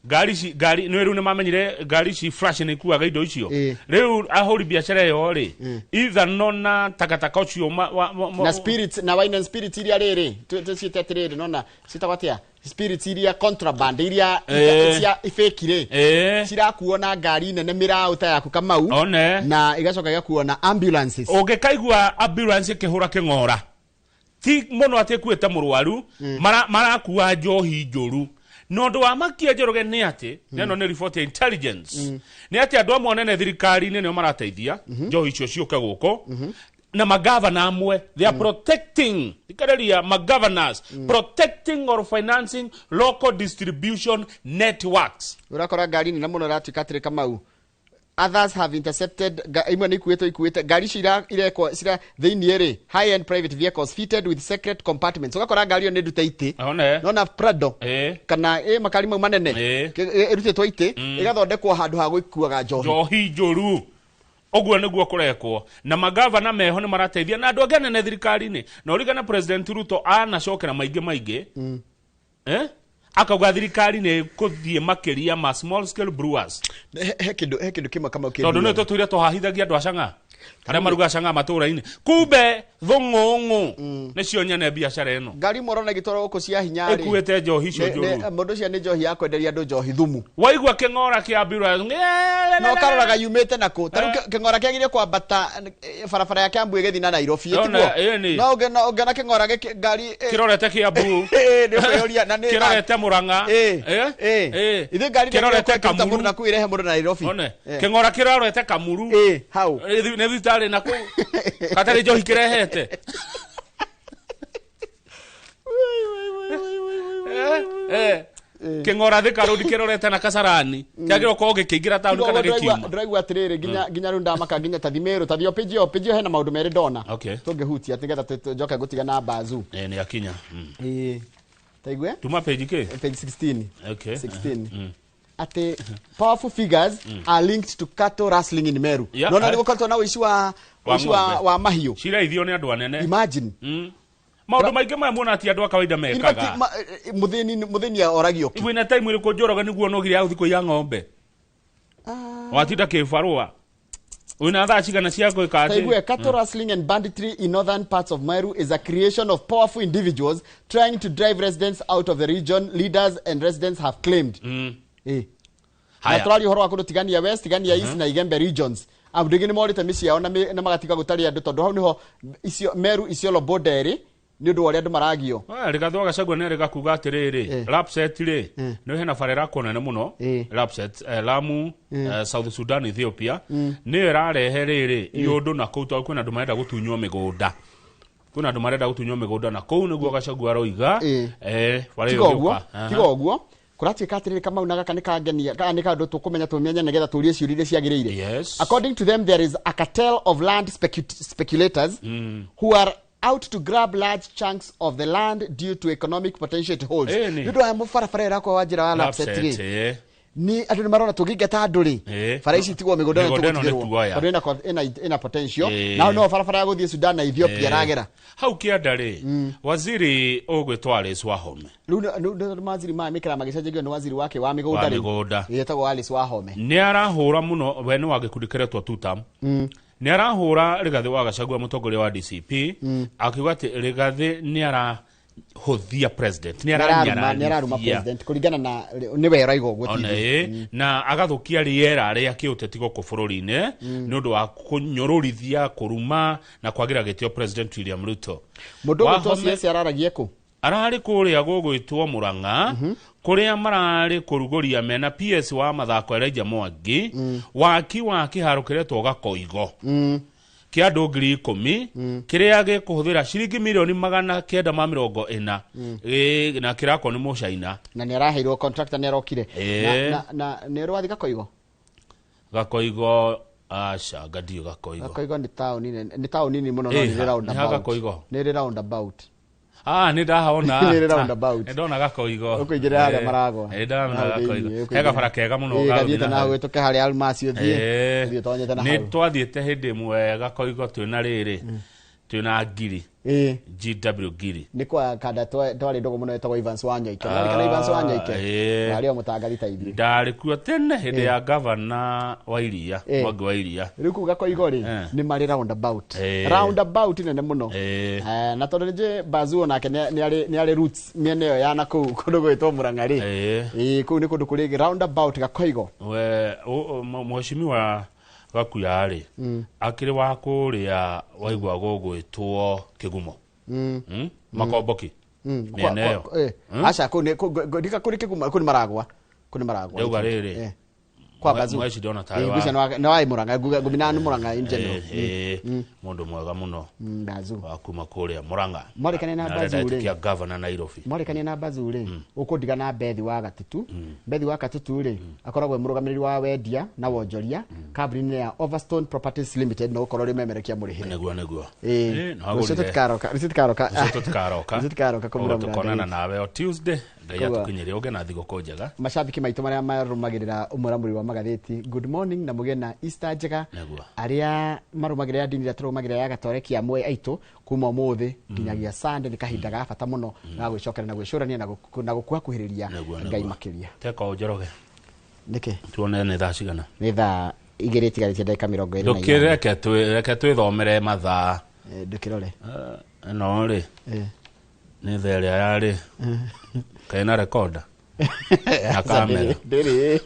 Ngari ngari nĩ rĩu nĩ mamenyire ngari ici flash nĩ ikuaga indo icio. Rĩu ahũri biacara ĩyo rĩ ithano na takataka ũcio na spirits na wine and spirits iria rĩrĩ tũciĩte atĩrĩrĩ nona ciĩtagwo atĩa? Spirits iria contraband iria cia fake rĩ cirakuo na ngari nene mĩraũ ta yaku Kamau na igacoka igakuo na ambulances. Ũngĩkaigua ambulance ĩkĩhũra kĩng'ora ti mũno atĩ ĩkuĩte mũrwaru marakua njohi njũru. No ũndũ wa makia Njoroge nĩ atĩ neno nĩ report ya intelligence nĩ atĩ andũ amwe anene thirikari-inĩ nĩo marateithia njohi icio ciũke gũkũ na magavana amwe they are protecting thikĩrĩria magavanors protecting or financing local distribution networks. Ũrakora ngari nene mũno ĩratuĩka atĩrĩ Kamau Others have intercepted imwe nĩ ikuĩtwo ikuĩte ngari icio irekwo cira thĩinĩ rĩ, high end private vehicles fitted with secret compartments. Ũgakora ngari ĩyo nĩ ndute itĩ. One. Nona Prado kana ĩ makari mau manene ĩrutĩtwo itĩ ĩgathondekwo handũ ha gũkuaga njohi. Njohi njũru. Ũguo nĩguo kũrekwo na magavana meho nĩ marateithia na andũ angĩ anene thirikari-inĩ, na ũrigana President Ruto anacokera maingĩ maingĩ akauga thirikari nĩ kũthiĩ makĩria ma small scale brewers. He kĩndũ kĩmwe kama kĩndũ tondũ nĩ tũtũire tũhahithagia andũ a cang'a arĩa marugaga cang'a matũũra-inĩ, kumbe thũng'ũng'ũ nĩcio nyene biacara ĩno. Ngari imwe ũrona igĩtwarwo gũkũ cia hinya rĩ, ĩkuĩte njohi icio njũru. Mũndũ ũcio nĩ njohi ya kwenderia andũ njohi thumu. Waigua kĩng'ora kĩa ambulance, No karoraga yumĩte nakũ. Ta rĩu kĩng'ora kĩagĩrĩire kwambata barabara ya Kiambu ĩgĩthiĩ na Nairobi, Nona, tiguo? ĩni. No ũngĩona kĩng'ora gĩkĩ ngari, kĩrorete Kiambu. Nĩ ũkwĩyũria, na nĩ Kĩrorete Murang'a. Ithuĩ ngari Kĩrorete nĩ ĩkũruta Kamuru. mũndũ na kũu ĩrehe mũndũ na Nairobi. One, kĩng'ora kĩrorete Kamuru. Hau. Nĩ thibitarĩ na kũu. Gatarĩ njohi kĩrehete. Kĩng'ora Thika Road kĩrorete na Kasarani. Kĩagĩrĩirwo gũkorwo gĩkĩingĩra taũni kana gĩkiuma. Ndĩraigua atĩrĩrĩ, nginya rĩu ndamaka nginya ta Thimĩrũ, ta thio page ĩyo, page ĩyo hena maũndũ merĩ ndona. Tũngĩhutia nĩgetha njoke ngũtiga na Bazu. Nĩ akinya. Taigue? Tuma page kĩ? Page 16. 16. Atĩ powerful figures are linked to cattle rustling in Meru. Nona nĩ gũkoretwo na ũici Wa ng'ombe. wa mahiũ. Ciraithio nĩ andũ anene. Imagine. Maũndũ maingĩ maya muona ti andũ a kawaida In fact, mekaga. mũthĩni oragio kĩ? Wĩna time ĩrĩkũ Njoroge nĩguo ũnogire ya gũthiĩ kũiya ng'ombe? Watinda kĩbarũa. Wĩna thaa cigana cia gwĩka atĩ? Taigue, cattle rustling and banditry in northern parts of Meru is a creation of powerful individuals trying to drive residents out of the region, leaders and residents have claimed. Na tũraria ũhoro wa kũndũ Tigania West, Tigania East na Igembe regions. Andũ aingĩ nĩ morĩte mĩciĩ yao na magatiga gũtarĩ andũ tondũ hau nĩho icio Meru Isiolo border ĩrĩ, nĩ ũndũ wa ũrĩa andũ maragio. Rigathĩ wa Gachagua nĩ arega kuga atĩrĩrĩ, Lapsset rĩ, nĩ hena bara ĩrakwo nene mũno, Lapsset, Lamu, South Sudan, Ethiopia, nĩyo ĩrarehe rĩrĩ iũndũ na kũu tondũ kwĩna andũ marenda gũtunywo mĩgũnda. Kwĩna andũ marenda gũtunywo mĩgũnda na kũu nĩguo Gachagua aroiga, bara ĩyo Tiga ũguo, ĩgĩũka. Tiga ũguo. Kũratuĩka atĩrĩrĩ, Kamau na gaka nĩ kangenia, kana nĩ kaũndũ tũkũmenya tũmenye nĩgetha tũrie ciũria iria ciagĩrĩire. According to them, there is a cartel of land speculators who are out to grab large chunks of the land due to economic potential it holds. Nĩ. Nĩ ũndũ wa mũbarabara ĩrakwo wa njĩra wa Lapsset Lapsset, rĩ. ĩ. Nĩ andũ nĩ marona tũngĩingata andũ rĩ, bara ici tigwo mĩgũnda ĩno Mĩgũnda ĩno nĩ tũgũtigĩrwo. tuoya. Tondũ ĩna potential. Na no barabara ya gũthiĩ Sudan na Ethiopia ĩragera. Hau kĩanda rĩ, waziri ũgwĩtwo Alice Wahome. Rĩu nĩ waziri maya mĩkĩra magĩcenjagio nĩ waziri wake wa mĩgũnda Wa rĩu. mĩgũnda. Ĩtagwo Alice Wahome. Nĩ arahũra mũno, we nĩ wa gĩkundi kĩretwo Tutam. Nĩ arahũra Rigathĩ wa Gachagua mũtongoria wa DCP, akiuga atĩ Rigathĩ nĩ arahũthia president, nĩ Nĩ araruma aranyararithia. president kũringana na nĩwe ũraiga ũguo Ona ti ithuĩ. na agathũkia rĩera rĩa kĩũteti gũkũ bũrũri-inĩ nĩ ũndũ wa kũnyũrũrithia, kũruma na kwagĩra gĩtĩo President William Ruto. Mũndũ ũgwĩtwo Wahome CS araragia kũ? Ararĩ kũrĩa gũgwĩtwo Murang'a, kũrĩa mararĩ kũrugũria mena PS wa mathako Elijah Mwangi, waki wa kĩharo kĩretwo Gakoigo kĩa andũ 10,000 kĩrĩa gĩkũhũthĩra ciringi mirioni magana kenda ma mĩrongo ĩna. Na kĩrakwo nĩ Mũcaina. Na nĩ araheirwo contractor, nĩ arokire. Na nĩ ũrĩ wathiĩ Gakoigo? Gakoigo, aca, ngandiũ Gakoigo. Gakoigo nĩ taũni nene, nĩ taũni nini mũno, no nĩ rĩ roundabout. Nĩ ha Gakoigo? Nĩ rĩ roundabout. Nĩ ndahona. Nĩ rĩ roundabout. Nĩ ndona Gakoigo. Ũkũingĩra harĩa maragwa. Nĩ ndona Hau Gakoigo. thĩinĩ, He gabara kega mũno gathiĩte gagũthiĩ na na hau, hau. ũhĩtũke harĩa Almasi ũthiĩ. Ũthiĩ ũtonyete na Nĩ hau. twathiĩte hĩndĩ ĩmwe Gakoigo twĩna rĩrĩ. Twĩna Ngiri. GW Ngiri. Nĩ kwa kanda twarĩ ndogo mũno ĩtagwo Evans Wanyoike. Nĩ Evans Wanyoike? Warĩ o mũtangathi ta ithuĩ. Ndarĩ kuo tene hĩndĩ ya gavana wa Iria, Mwangi wa Iria. Rĩu kũu Gakoigo rĩ, nĩ marĩ roundabout. Roundabout nene mũno. Na tondũ nĩ njũĩ Bazu onake nĩ arĩ roots mĩena ĩyo ya na kũu kũndũ gwĩtwo Murang'a rĩ. Kũu nĩ kũndũ kũrĩ roundabout Gakoigo. We, mheshimiwa Gakuya rĩ, akĩrĩ wa kũrĩa waigua gũgwĩtwo Kĩgumo. Makomboki. Mĩena ĩyo. Aca, kũu nĩ, kũu, ndika kũrĩ Kĩgumo, kũu nĩ maragwa. Kũu nĩ maragwa. Ndauga rĩrĩ. Kwa Bazu. Mweshi ndona tarĩ Ĩĩ, ngwĩciria nĩ wa Murang'a, ngumina nĩ Murang'a in general. Mũndũ mwega mũno Bazu. Wa kuma kũrĩa Murang'a. Mwarĩkania na Na Bazu arenda rĩ. ĩtĩkia governor Nairobi. Mwarĩkania na Bazu rĩ, ũkũndiga na Bethi wa Gatutu. Bethi wa Gatutu rĩ, akoragwo e mũrũgamĩrĩri wa wendia na wonjoria kambuni-inĩ ya Overstone Properties Limited, na ũkorwo rĩ memerekia mũrĩhĩre. Nĩguo. Ĩĩ. No Rũciũ agũrire. tũtikaroka, rũciũ tũtikaroka. Rũciũ tũtikaroka. Rũciũ tũtikaroka kũmũra. Koguo tũkonana nawe o Tuesday. Ngai Koguo- atũkinyĩrie ũgĩe na thigũkũ njega. Macambĩki maitũ marĩa marũmagĩrĩra ũmũramũri wa magathĩti, good morning na mũgĩe na Easter njega. Arĩa marũmagĩrĩra ndini ĩrĩa tũrũmagĩrĩra ya Gatoreki, amwe aitũ kuma ũmũthĩ nginyagia Sunday nĩ kahinda ga bata mũno ga gwĩcokera na gwĩcũrania na gũkuhakuhĩrĩria Ngai makĩria. Teka ũnjoroge. Nĩkĩ? Tuone nĩ thaa cigana. Nĩ thaa 2 itigarĩtie ndagĩka 28. Ndũkĩreke reke twĩthomere mathaa. Ndũkĩrore. Ĩno rĩ nĩ thaa ĩrĩa yarĩ kaĩ na rekoda na kamera. Ndĩrĩ.